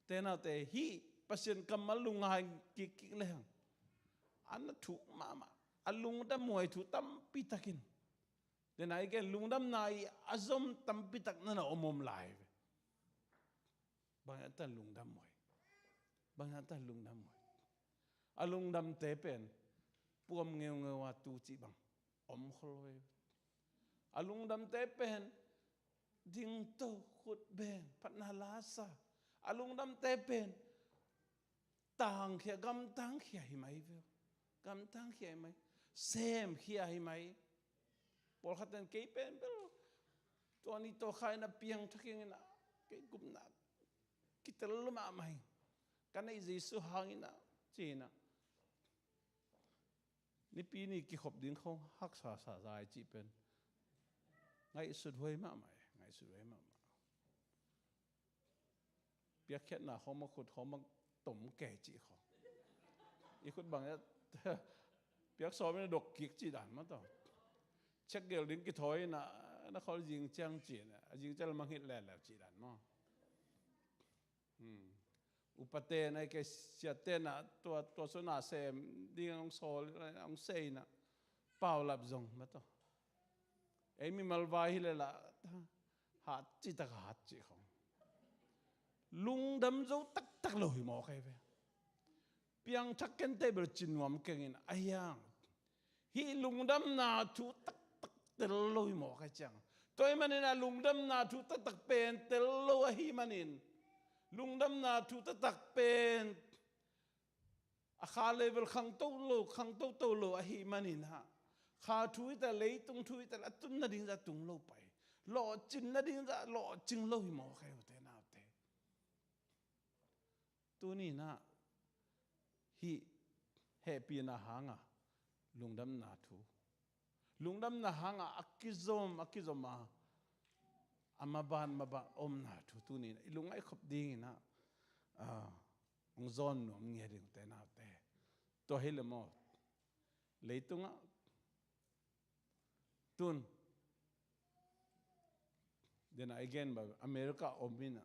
te naute, hih Pasian kammal lungngai kikkik le hang, a na thuk mahmah, a lungdam huai thu tampi takin, te na i gen lungdamna i a zom tampi tak na na om om lai ve. Bang hang ta lungdam huai. Bang hang ta lungdam huai. A lungdamte pen puam ngeungeu a tu cih bang om khol huai. A lungdamte pen dingto, khut beng, phatna la sa. A lungdamte pen tangkhia, gamtangkhia hi mai ve. Gamtangkhia hi mai. Semkhia hi mai. Pawlkhat ten kei pen bel tua ni tua kha in a piangthak ing in a, kei gupna kitel mahmah hi. Ka neih Jesu hang in a, ci in a. Nipi ni kikhop ding khong haksa sa zai cih pen ngaihsut huai mahmah e, ngaihsut huai mahmah. Piakkhiatna khong mah khut khong mah tom kei cih khong. I khut bang e, piak sawm in a dok kik cih dan mah tawh. Check gel ding kithawi in a, na khol zing ciang cih in a, zing ciang mah hit leuleu cih dan maw. Hmm. Upate na i kei siate na tua, tua suna sem ding hong sawl, hong sei na. Paulap zong mah tawh. Ei mimal vai hi le la, hat cih tak hat cih khong. Lungdam zo taktak lo hi mawk ei ve. Piangthak kente bel ci nuam keng in a hiang. Hih lungdamna thu taktak tel lo hi mawk ei ciang. Tua ahih manin a lungdamna thu taktak pen tel lo ahih manin. Lungdamna thu taktak pen a kha level khangto lo, khangto to lo ahih manin ha. Kha thu hi ta, leitung thu hi ta, a tun nading zah tung lo pai. Lawhcin nading zah lawhcing lo hi mawk ei ute naute. Tuni in a hih hehpihna hanga lungdamna thu. Lungdamna hanga a kizom, a kizom a, a maban, maban omna thu tuni in a i lungngaih khop ding in a, a, hong zawn nuam ngia ding ute naute. Tua hi le maw. Leitungah tun. Dena i gen ba America om in a,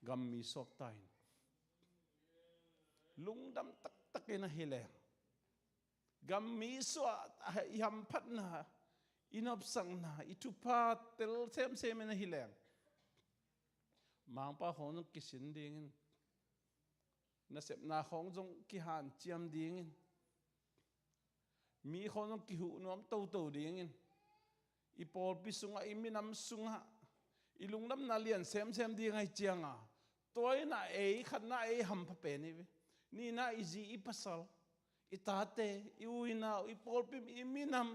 gammi suakta in. Lungdam taktak in a hi leng. Gammi suah a i hamphatna, i nopsakna, i thupha tel semsem in a hi leng. Mangpa khong zong kisin ding in. Nasepna khong zong kihanciam ding in. Mi khong zong kihuh nuam toto ding in. I pawlpi sungah, i minam sungah, i lungdamna lian semsem ding ahih cianga. Tua in a ei khatna ei hampha pen hi ve. Nihna i zi i pasal, i tate, i u i nau, i pawlpi, i minam,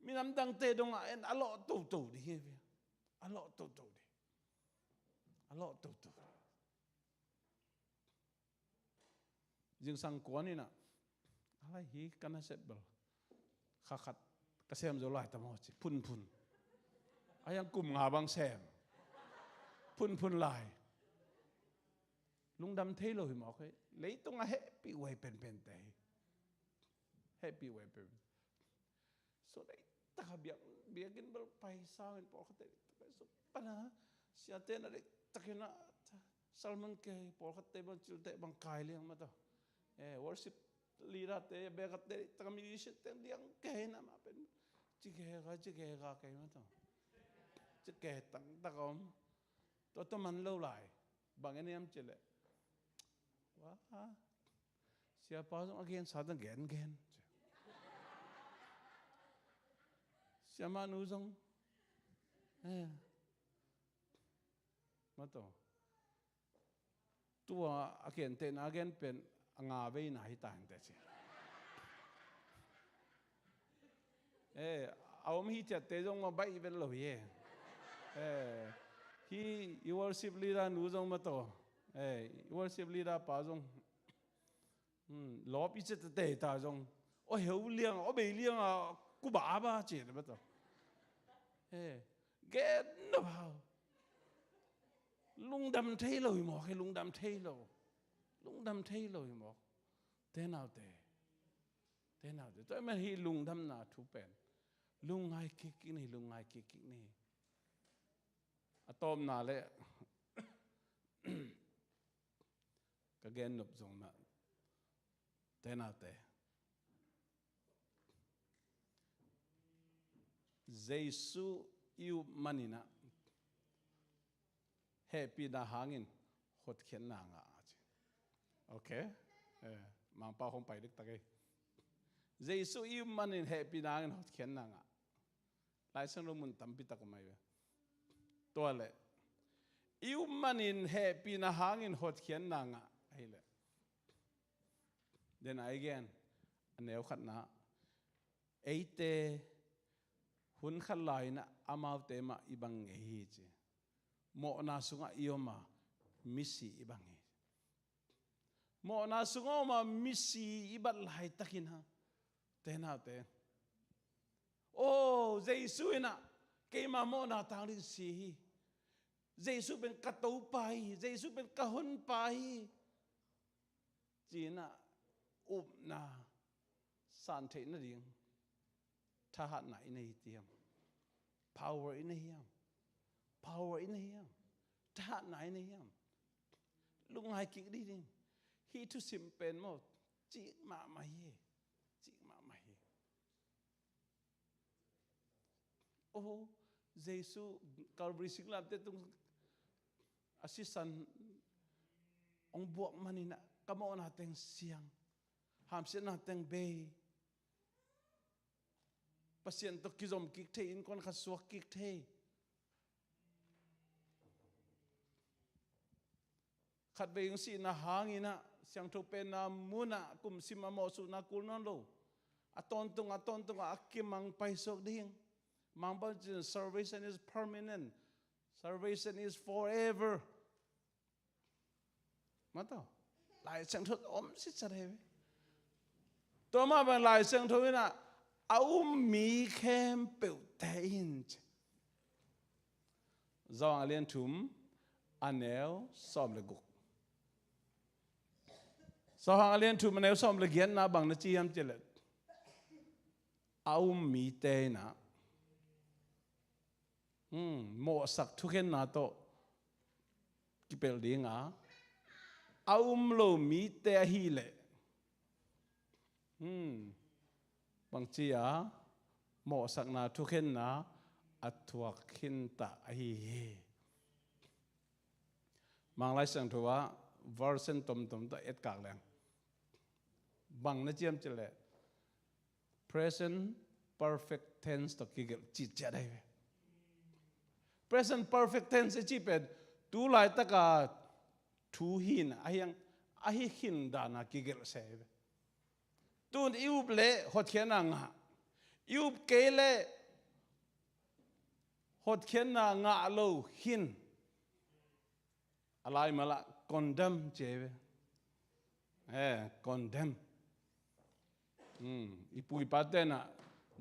minam dangte dongah en a lawh toto ding hi ve. A lawh toto ding. A lawh toto ding. Zingsang kuan in a, a lai hi ka nasep bel. Kha khat ka sem zo lai ta maw ci, phunphun. A hiang kum nga bang sem. Phunphun lai. Lungdam thei lo hi mawk ei. Leitung a hehpih huai penpente hi. Hehpih huai pen. So deihtaka biak, biakinn bel paisa in pawlkhatte deihtaka so pana siate na deihtakin a salmon kei pawlkhatte bang cilte bang kai liang mah tawh. Eh, worship leader te, backup te deihtaka musician te liang kei na mah pen. Ci kei ka, ci kei ka kei mah tawh. Ci kei tangtak om. Tua tua man lo lai. Bang en hiam ci leh. Wah. Siapa zong a gensa ta gengen. Siamah nu zong. Eh. Mah tawh. Tua a kentehna a gen pen a nga veina hi ta hinteh ci. Eh, a om hi ciatte zong mah baih vet lo hi e. Eh, hi i worship leader nu zong mah tawh. Eh, i worship leader pa zong. Hmm, lawp i ciat tete ta zong. Aw heu liang, aw bei liang a kuba a ba ci mah tawh. Eh, gen na bau. Lungdam thei lo hi mawk, hi lungdam thei lo. Lungdam thei lo hi mawk. Te naute. Te naute. Tua ahih man hih lungdamna thu pen. Lungngai kikkik ni, lungngai kikkik ni. A tawpna le ka gen nop zong na te na te. Jesu i up maninah hehpihna hangin hotkhiatna ngah a ci. Ok. Eh, Mangpau hong pai diktak ei. Jesu i up manin hehpihna hangin hotkhiatna ngah. Lai Siangtho mun tampi tak om ahi ve. Tua le i up manin hehpihna hangin hotkhiatna ngah ahi le. Then again, a neu khatna, eite hun khat lai-inah amaute mah i bang ngei hi ci. Mawhna sungah i om a misi i bang hi. Mawhna sungah om a misi i bat laitakin ha, te naute, o, Jesu inah keima mawhna tang ding si hi. Jesu pen ka Topa hi. Jesu pen ka Honpa hi. Cinah upna san theih nading thahatna i nei hi tiam? Power i nei hiam? Power i nei hiam? Thahatna i nei hiam? Lungngai kik dih ding. Hih thusim pen maw, cik mahmah hi. Cik mahmah hi. O, Jesu Calvary singlamteh tung a sisan hong buak maninah ka mawhna teng siang, hamsiatna teng bei, Pasian tawh kizom kik thei, innkuan khat suak kik thei. Khatvei hong sihna hanginah siangtho penna munah kumsim a mawhsuhna kul nawn lo. A tawntung, a tawntung a kimang paisuak ding. Mangpau cin, salvation is permanent. Salvation is forever. Mataw. Lai Siangtho om sitsa dei ve. Tua mah bang Lai Siangtho inah a um mi khempeuhte in ci. Johan a lian thum a neu sawm le guk. Johan a lian thum a neu sawm le giatna bang na ci hiam cileh, a um mite inah, hmm, mawhsak thukhenna tawh kipelh dinga, a um lo mite ahileh, hmm, bangci a mawhsakna thukhenna a thuak khinta ahi hi. Manglai Siangtho ah version tomtom tawh etkak leng bang na ci hiam cileh, present perfect tense tawh kigelh citciat ahi ve. Present perfect tense i cih pen tu laitaka thu hina ahiang, ahi khin dana kigelh se ahi ve. Tun i up leh hotkhiatna ngah, i up kei leh hotkhiatna ngah lo khin. A lai malah condemn ci ahi ve. Eh, condemn. Hmm, i pu i pa tenah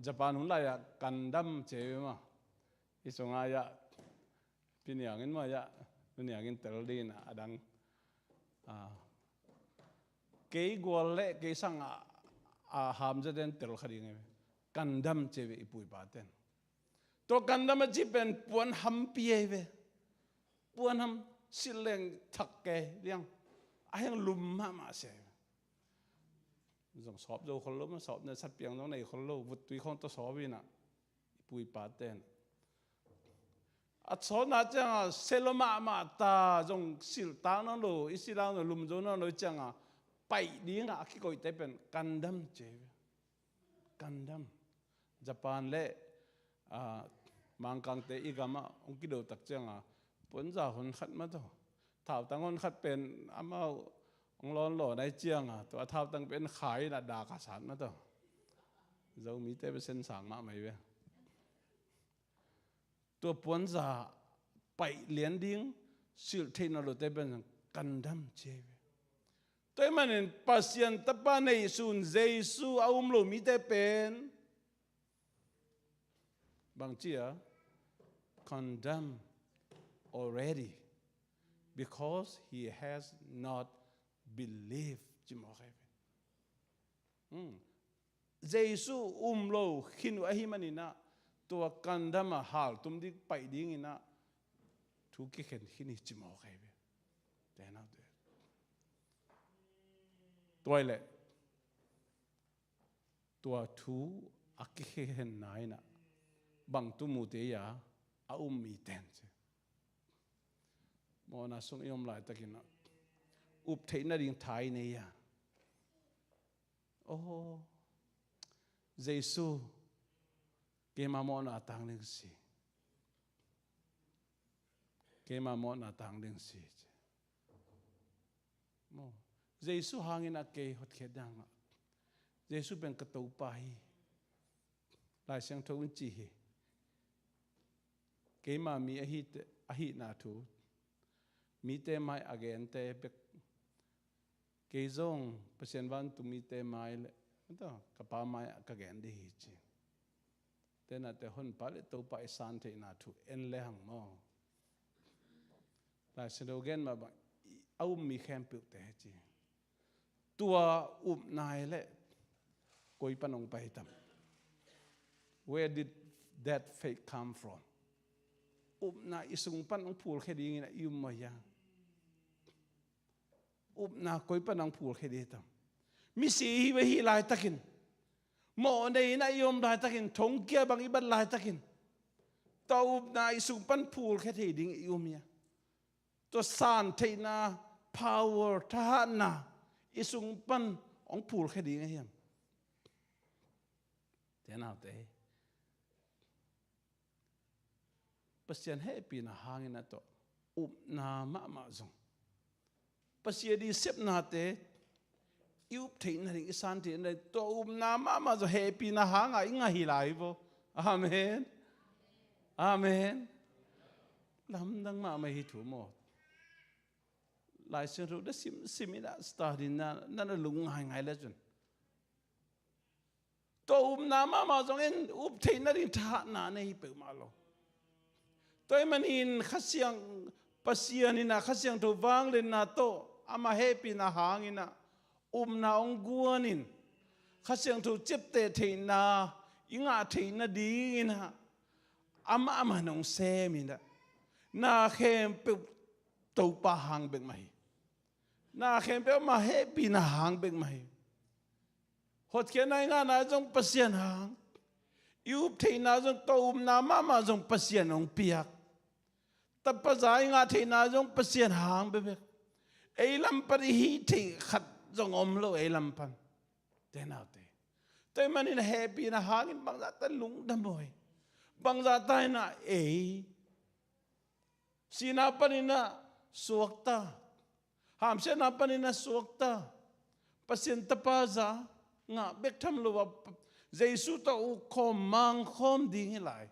Japan hun lai-ah kandam ci ahi ve maw. I sungah ya piniangin maw ya, piniangin tel dinah a dang. Ah, kei gual le kei sang a, a hamza den tel kha ding ahi ve. Kandam ci ahi ve i pu i pa ten. Tua kandam a ci pen puan hampi ahi ve. Puan ham silh leng thak kei liang. A heng lum mahmah se ahi ve. Zong sawp zo khol lo maw, sawp ne satpiang zong nei khol lo, vuttui khawng tawh sawp inah i pu i pa ten. A sawpna cianga se lo mahmah ta, zong silh tak nawn lo, i silh tak nawn lo, lum zo nawn lo cianga paih dinga a kikoihte pen kandam ci ahi ve. Kandam. Japan le, ah, Mangkangte i gamah hong kido tak cianga puanza hon khat mataw. Thautang hon khat pen amau hong lawnlawn ahi cianga tua thautang pen khai inah dak a sat mataw. Zomite pen sensang mahmah hi ve. Tua puanza paih lian ding silh theihna lote pen kandam ci ahi ve. Tua ahih manin Pasian Tapa neihsun Jesu a um lo mite pen bangci a condemn already because he has not believed ci mawk ahi ve. Hmm. Jesu um lo khin uh ahi maninah Tua kan dam a haltum ding paih dingin ah thu kikhen khin hi ci mawk ahi ve. Te naute. Tua leh tua thu a kikhenna in ah bang thu mu te ia, a um mi ten ci. Mawhna sung i om laitakin ah up theih nading tha i nei a, aw, Jesu, keima mawhna tang ding si. Keima mawhna tang ding si ci. Maw, Jesu hangin ah kei hotkhiat ding ah, Jesu pen ka Topa hi. Lai Siangtho in ci hi. Keima mi ahi te, ahihna thu, mite mai a gente bek, kei zong Pasian vantung mite mai le, tua, ka Pa mai ah ka gen ding hi ci. Te naute, Honpa le Topa i san theihna thu en le hang maw. Lai Siangtho gen mah bang, i, a um mi khempeuhte ci. Tua upna i leh koi pan hong pai tam? Where did that faith come from? Upna i sung pan hong phulkhia dingin ah i um mah ia? Upna koi pan hong phulkhia ding tam? Misi hi ve, hi laitakin, mawhnei in ah i om laitakin, thongkia bang i bat laitakin, tua upna i sung pan phulkhia thei ding i um ia? Tua san theihna, power, thahatna i sung pan hong phulkhia ding a hiam? Te naute, Pasian hehpihna hangin ah tua upna mahmah zong, Pasian i sepnate i up theih nading, i san theih nading, tua upna mahmah zong hehpihna hanga i ngah hi lai vo. Amen. Amen. Lamdang mahmah hi thu maw. Lai Siangtho da simsim in ah study na, na, na lung ngaingai le cun, tua upna mahmah zong in up theih nading thahatna nei hi peuhmah lo. Tua ahih manin Kha Siang, Pasian in ah Kha Siangtho vangliatna tawh amah hehpihna hangin ah upna hong guan in, Kha Siangtho ciapteh theihna i ngah theih nadingin ah amah, amah in hong sem in ah, na khempeuh Topa hang bek mah hi. Na khempeuh amah hehpihna hang bek mah hi. Hotkhiatna i ngahna zong Pasian hang. I up theihna zong, tua upna mahmah zong Pasian hong piak. Tapa za i ngah theihna zong Pasian hang bekbek. Ei lam pan i hih theih khat zong om lo, ei lam pan. Te naute, tua ahih manin hehpihna hangin bangzahta lungdam maw hi. Bangzahta in ah ei sihna panin ah suakta, hamsiatna panin ah suakta, Pasian tapa za ngah bek tham lo a, Jesu tawh uh khawm, mang khawm ding hi lai.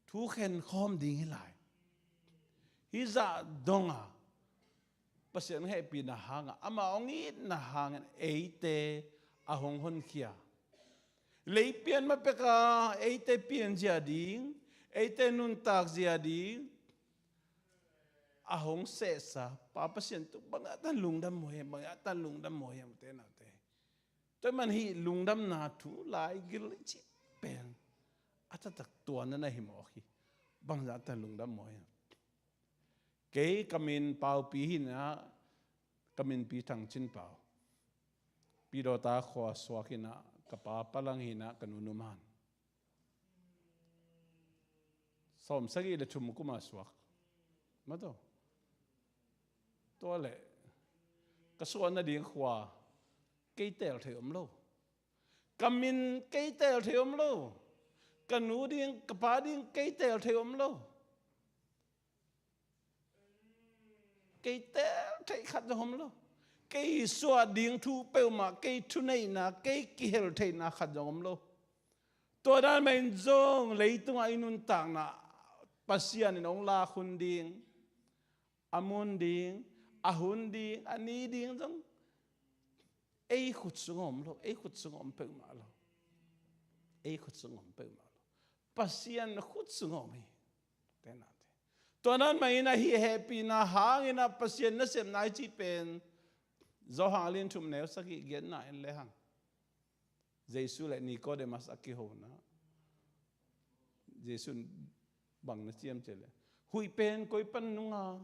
Thu khen khawm ding hi lai. Hih zah dong a, Pasian hehpihna hanga, amah hong itna hangin eite a hong honkhia, lei pian mah peka eite pianzia ding, eite nuntakzia ding a hong sehsa Pa Pasian tung bangzahta lungdam maw hiam, bangzahta lungdam maw hiam, te naute. Tua ahih man hih lungdamna thu laigil i cih pen a taktak tuanna na hi mawk hi. Bangzahta lungdam maw hiam? Kei ka min Paupi hi in ah, ka minpi Thang Cin Pau. Pidawta khua suak hi in ah, ka pa Palang hi in ah, ka nu Numan. Sawm sagih le thum kuma suak. Maw, tua leh ka suah nading khua kei teel thei om lo. Ka min kei teel thei om lo. Ka nu ding, ka pa ding kei teel thei om lo. Kei teel theih khat zong om lo. Kei suah ding thu peuhmah, kei thuneihna, kei kihel theihna khat zong om lo. Tua dan mah in zong leitungah i nuntakna Pasian in hong lak hun ding, a mun ding, a hun ding, a ni ding zong ei khut sungah om lo, ei khut sungah om peuhmah lo. Ei khut sungah om peuhmah lo. Pasian khut sungah om hi. Te naute. Tua dan mah in ah hih hehpihna hangin ah Pasian nasepna i cih pen Johan a lian thum neu sagih giatna en le hang. Jesu le Nicodemus a kihona. Jesuh in bang na ci hiam cih leh, huih pen koi pan nung a,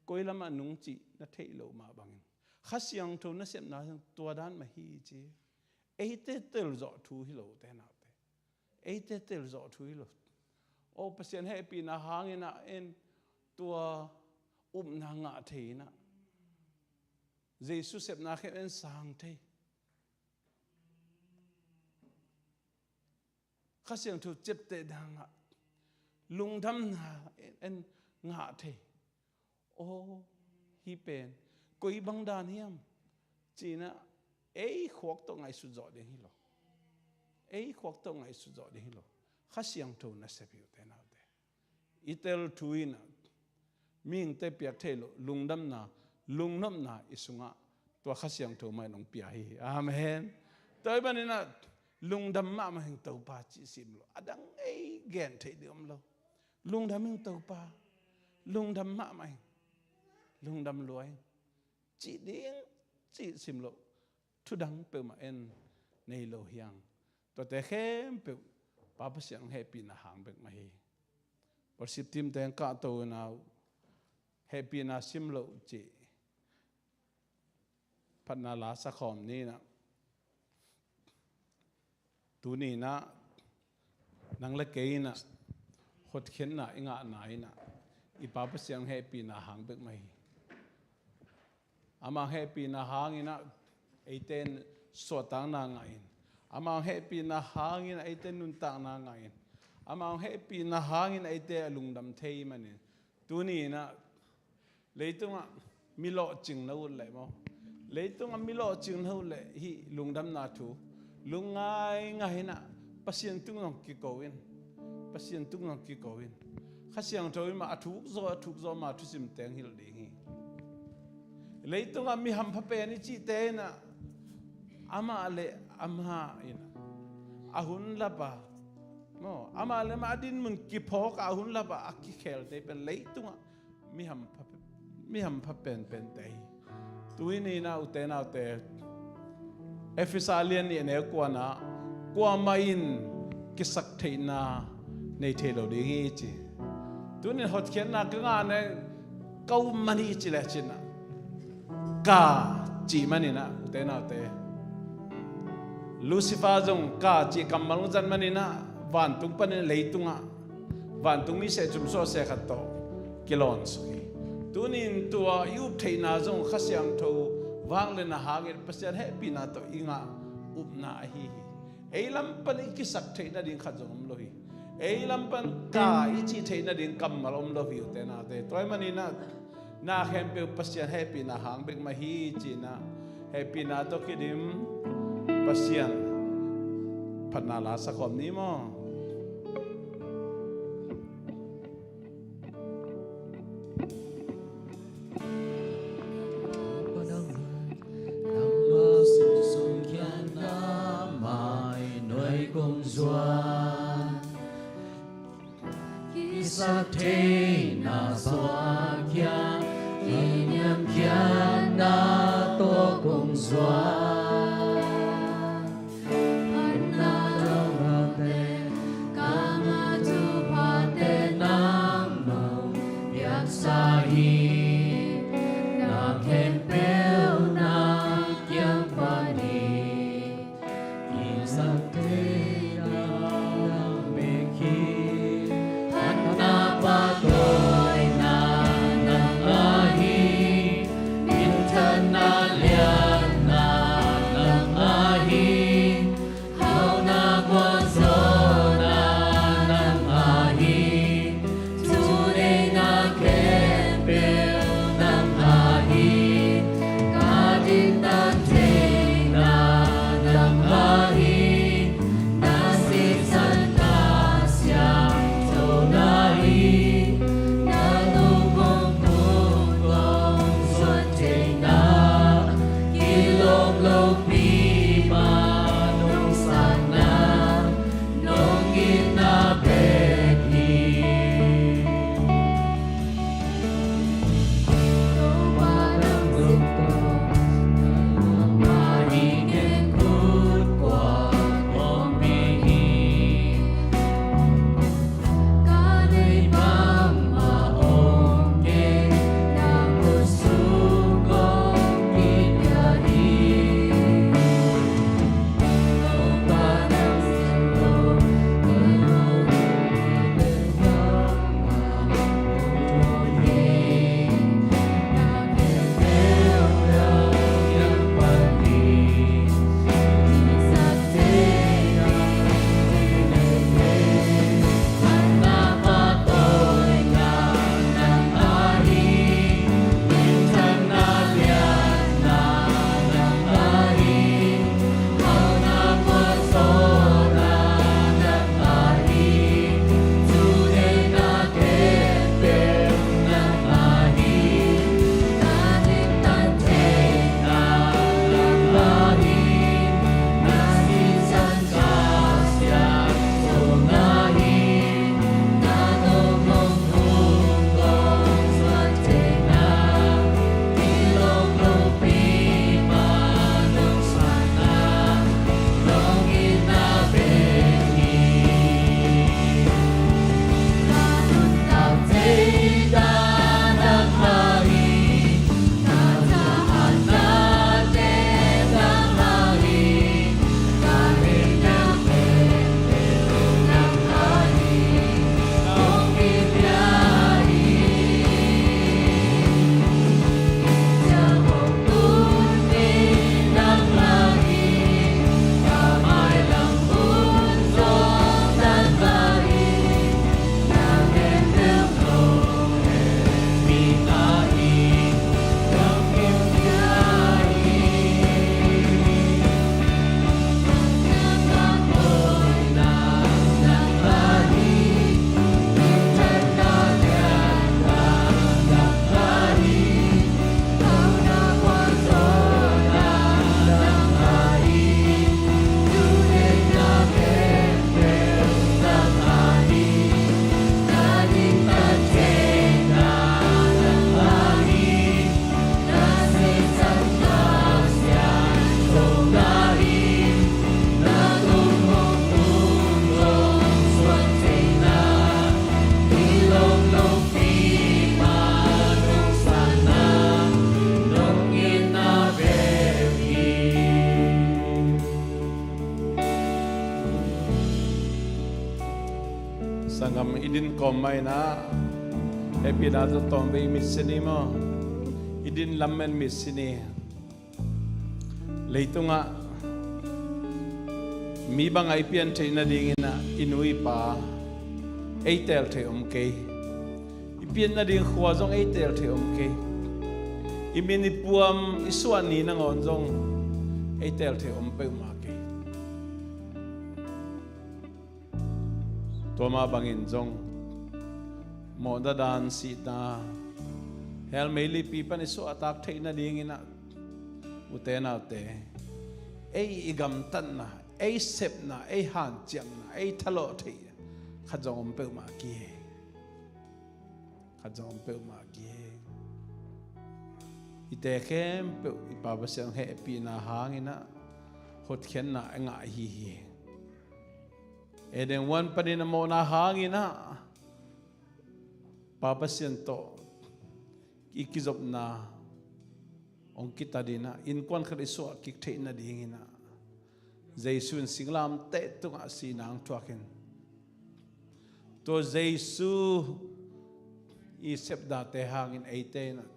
koi lamah nung cih na theih loh mah bangin Kha Siangtho nasepna zong tua dan mah hi ci. Eite telzawh thu hi lo, ute naute. Eite telzawh thu hi lo. Aw, Pasian hehpihna hangin ah en tua upna ngah thei in ah, Jesuh sepna khempeuh en sang thei. Kha Siangtho ciaptehna ngah, lungdamna en, en ngah thei. Aw, hih pen koi bang dan hiam? Ci-in ah ei khuak tawh ngaihsut zawh ding hi lo. Ei khuak tawh ngaihsut zawh ding hi lo. Kha Siangtho nasep hi, ute naute. I tel thu in ah mihingte piak theih loh lungdamna, lungnopna i sungah tua Kha Siangtho mah in hong pia hi. Amen. Tua ahih manin ah lungdam mahmah ing Topa cih sim lo. A dang ei gen theih ding om lo. Lungdam ing Topa. Lungdam mahmah ing. Lungdam lua ing. Cih ding cih sim lo. Thu dang peuhmah en nei lo hi hang. Tuate khempeuh Pa Pasian hehpihna hang bek mah hi. Worship team teng kahto in ah hehpihna sim loh cih phatna la sakhawm ni in ah. Tuni in ah nang le kei in ah hotkhiatna i ngahna in ah i Pa Pasian hehpihna hang bek mah hi. Ama hehpihna hangin ah eite in suahtakna ngah in, ama hehpihna hangin ah eite in nuntakna ngah in, ama hehpihna hangin eite a lungdam thei manin, tuni in ah leitungah mi lawhcing na ut leh maw, leitungah mi lawhcing na ut leh hih lungdamna thu lungngai ngai in ah Pasian tung zong kiko in. Pasian tung zong kiko in. Kha Siangtho in mah a thuk zaw, a thuk zaw mah thusim teng hilh ding hi. Leitungah mi hampha pen i cihte in ah amah le amah in ah a hun lap a, maw, amah le amah a dinmun kiphawk a, a hun lap a a kikhelte pen leitungah mi hampha, mi hampha penpente hi. Tuni in ah ute naute, Efesa lian nih a neu kuana, kuamah in kisaktheihna nei thei lo ding hi ci. Tuni in hotkhiatna ka ngah na, ka um man hi ci le cin ah, ka cih manin ah ute naute, Lucifer zong ka cih kammal hong zat manin ah vantung panin leitungah vantung mi seh cum suah seh khat tawh kilawn suk hi. Tuni in tua i up theihna zong Kha Siangtho vangliatna hangin Pasian hehpihna tawh i ngah upna ahi hi. Ei lam pan i kisak theih nading khat zong om lo hi. Ei lam pan ka i cih theih nading kammal om lo hi, ute naute. Tua ahih manin ah na khempeuh Pasian hehpihna hang bek mah hi ci-in ah hehpihna tawh kidim Pasian phatna la sakhawm ni maw. Kisaktheihna suak khia, kiniamkhiatna tawh kong zuak. Phatna lawmte, ka ngah thuphate nangmah piaksa hi. Na khempeuh na kiang pan hi. Kisaktheihna nang bek hi. Phatna pahtawina nang ahi. Minthanna liatna I din kawm mah inah hehpihna tawh tawmvei mitsi ni maw? I din lam men mitsi ni. Leitungah mi bangah i pian theih nadinginah i nu i pa ei teel thei om kei. I pian nading khua zong ei teel thei om kei. I min i puam i suah ni nangawn zong ei teel thei om peuhmah kei. Tua mah bangin zong mawhna dan sihna hell meilipi pan i suahtak theih nadinginah ute naute, ei i gamtatna, ei sepna, ei hanciamna, ei thalawh theih khat zong om peuhmah kei. Khat zong om peuhmah kei. Hihte khempeuh i Pa Pasian hehpihna hanginah hotkhiatna a ngah ahi hi. Eden huan panin a mawhna hanginah Pa Pasian tawh i kizopna hong kitatinah innkuan khat i suah kik theih nadinginah Jesu in singlamteh tungah sihna hong thuakin tua Jesu i sepdate hangin eite inah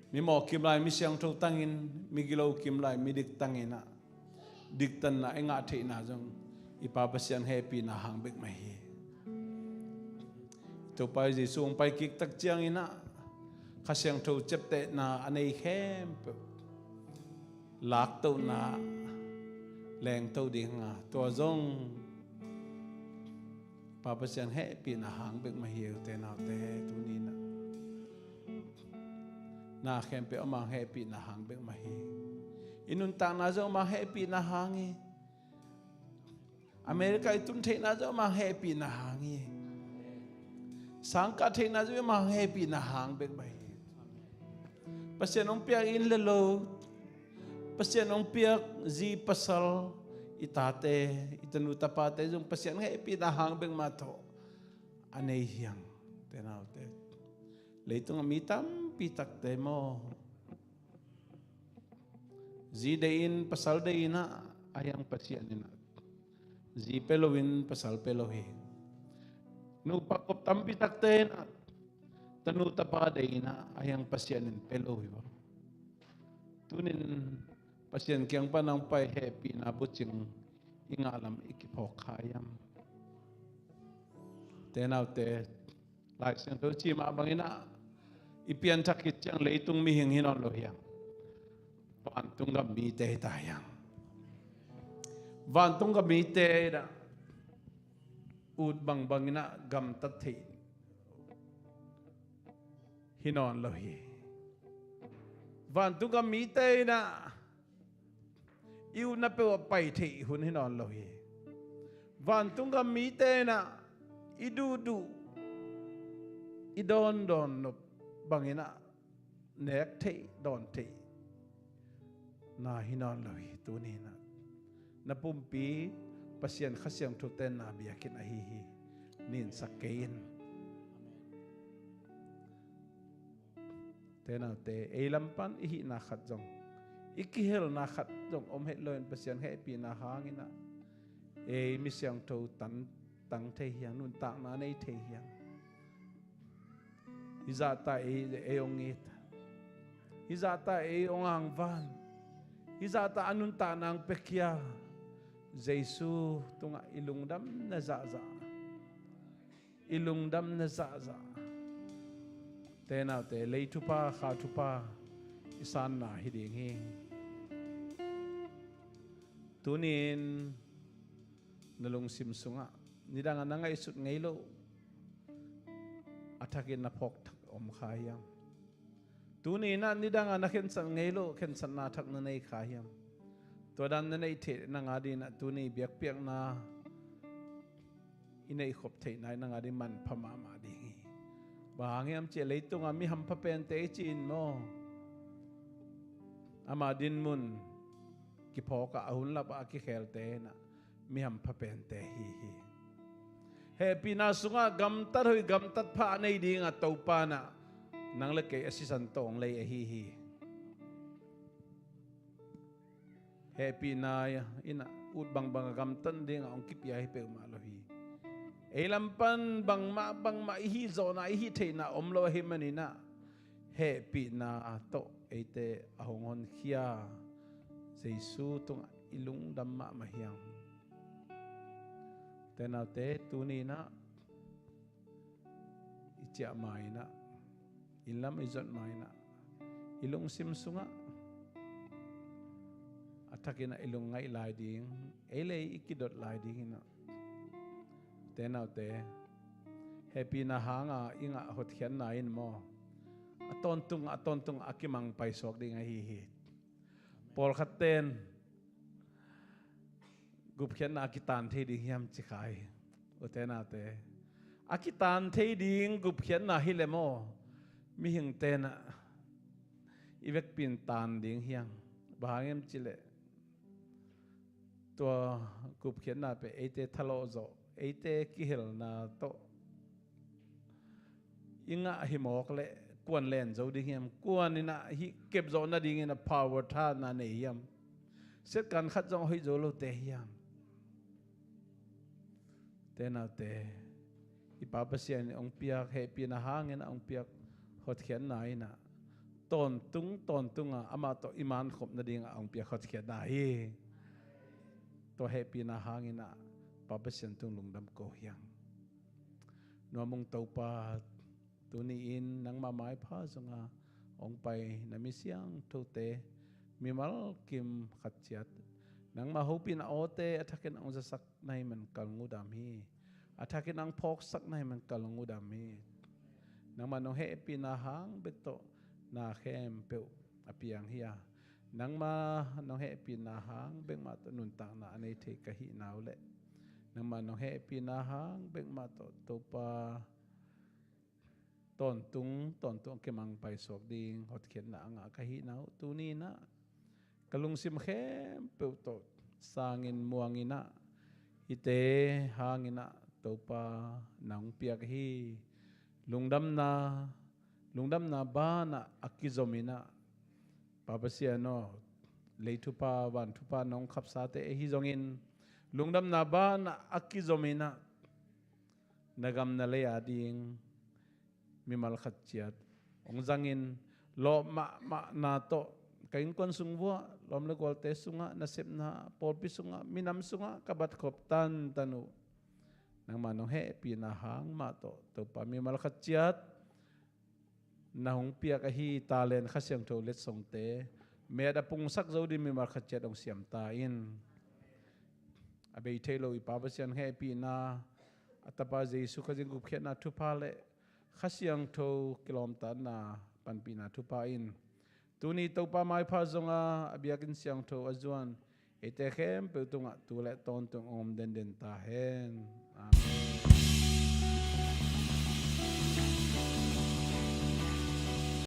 mi mawh kimlai mi siangtho tangin, mi gilo kimlai mi dik tanginah diktanna i ngah theihna zong i Pa Pasian hehpihna hang bek mah hi. Topa Jesu hong pai kik tak cianginah Kha Siangtho ciaptehna a nei khempeuh laktohna lengto ding a, tua zong Pa Pasian hehpihna hang bek mah hi. Ute naute, tuninah na khempeuh amah hehpihna hang bek mah hi. I nuntakna zong amah hehpihna hang hi. America i tun theihna zong amah hehpihna hang hi. Sangkah theihna zong amah hehpihna hang bek mah hi. Pasian hong piak inn le lo, Pasian hong piak zi pasal, i tate, i tanu tapate zong Pasian hehpihna hang bek mah tawh a nei hi hang. Ute naute, leitungah mi tampi takte maw, zi deihin, pasal deihinah a hiang Pasian inah zi pia loin pasal pia lo hi. Nupa kop tampi takte inah tanu tapa deihinah a hiang Pasian in pia lo hi. Tunin Pasian kiang pan hong pai hehpihna bucing i ngah lam i kiphawk kha hiam? Ute naute, Lai Siangtho ci mah banginah i pianthak khit ciang leitung mihing hi nawn lo hi hang. Vantung gam mite hi ta hi hang. Vantung gam mite inah ut bangbanginah gamtat theih hi nawn lo hi. Vantung gam mite inah i utna peuh a pai theih hun hi nawn lo hi. Vantung gam mite inah i duhduh, i dawndawn nop banginah nek theih, dawn theih na hi nawn lo hi. Tuninah na pumpi Pasian Kha Siangtho tenna biakinn ahi hi. Ninsak kei in. Ute naute, ei lam pan i hihna khat zong, i kihelna khat zong om het loin Pasian hehpihna hanginah ei mi siangtho tan tang thei hi hang, nuntakna nei thei hi hang. Hih zahta ei, ei hong it, hih zahta ei hong angvan, hih zahta a nuntakna hong piakhia Jesu tungah i lungdamna zahzah, i lungdamna zahzah, ute naute, lei thupha, kha thupha i sanna hi ding hi. Tunin na lungsim sungah nidangah na ngaihsut ngei loh a thakin na phawk thak om kha hiam? Tuninah nidangah na khensat ngei loh khensatna thak na nei kha hiam? Tua dan na neih theih nang adinginah tuni biakpiakna i neihkhop theihna i nang ading manpha mahmah ding hi. Bang hang hiam cihleh leitungah mi hampha pente i ci-in maw, ama dinmun kiphawkah a hun lapah a kikhelte inah mi hampha pente hi hi. Hehpihna sungah gamtat hoih gamtat pha a nei dingah Topa inah nang le kei a sisan tawng lei ahi hi. Hehpihna inah ut bangbang a gamtat dingah hong kipia hi peuhmah lo hi. Ei lam pan bangmah bangmah i hih zawhna, i hih theihna om lo ahih manin ah, hehpihna tawh eite a hong honkhia Jesu tungah i lungdam mahmah hi hang. Te naute, tuni in ah i ciah ma-in ah, inn lam i zot ma-in ah, i lungsim sungah a thakin ah i lungngaih lai ding, ei le ei i kidot lai ding in ah, te naute, hehpihna hanga i ngah hotkhiatna in maw, a tawntung a tawntung a kimang paisuak ding ahi hi. Pawlkhat ten gupkhiatna a kitaan thei ding hiam ci kha hi. Ute naute, a kitaan thei ding gupkhiatna hi le maw, mihing ten ah i vekpi in taan ding hiam? Bang hang hiam cih leh tua gupkhiatna pen eite thalawh zawh, eite kihelna tawh i ngah hi mawk leh kuan len zo ding hiam? Kuan in ah hih kep zawh nadingin ah power, thahatna nei hiam? Siatkan khat zong a hoih zo lote hiam? Te naute, i Pa Pasian in hong piak hehpihna hangin ah hong piak hotkhiatna in ah tawntung tawntunga amah tawh i mankhop nadingah hong piak hotkhiatna hi. Tua hehpihna hangin ah Pa Pasian tung lungdam ko hi hang. Nuam ung Topa, tuni-in nangmah maipha zongah hong pai na mi siangthote, mimal kim khat ciat, nangmah hopihna awte a thakin hong zasak na hih man ka lung uh dam hi. A thakin hong phawksak na hih man ka lung uh dam hi. Nangmah nong hehpihna hang bek tawh na khempeuh a piang hi a, nangmah nong hehpihna hang bek mah tawh nuntakna a nei thei ka hihna uh leh, nangmah nong hehpihna hang bek mah tawh Topa, tawntung tawntung a kimang paisuak ding hotkhiatna a ngah ka hihna uh, tuni in ah ka lungsim khempeuh tawh sangin muangin ah, hihte hangin ah Topa nang hong piak hi. Lungdamna, lungdamna banah a kizomin ah, Pa Pasian aw, lei thupha van thupha nong khapsate ahi zongin, lungdamna banah a kizomin ah, na gam na lei ading mimal khat ciat hong zangin, lawp mahmahna tawh ka innkuan sung vuah, lawm le gualte sungah, nasepna pawlpi sungah, minam sungah ka batkhop tantan uh, nangmah nong hehpihna hang mah tawh Topa, mimal khat ciat na hong piak ahi talent, Kha Siangtho letsongte, meet a pungsak zo ding mimal khat ciat hong siam ta in. A bei thei lo i Pa Pasian hehpihna, a Tapa Jesu Khazih gupkhiatna thupha le Kha Siangtho kilawmtatna panpihna thupha in, tuni Topa maipha zongah a biakinn siangtho a zuan eite khempeuh tungah tu le tawntung hong om denden ta hen. Amen.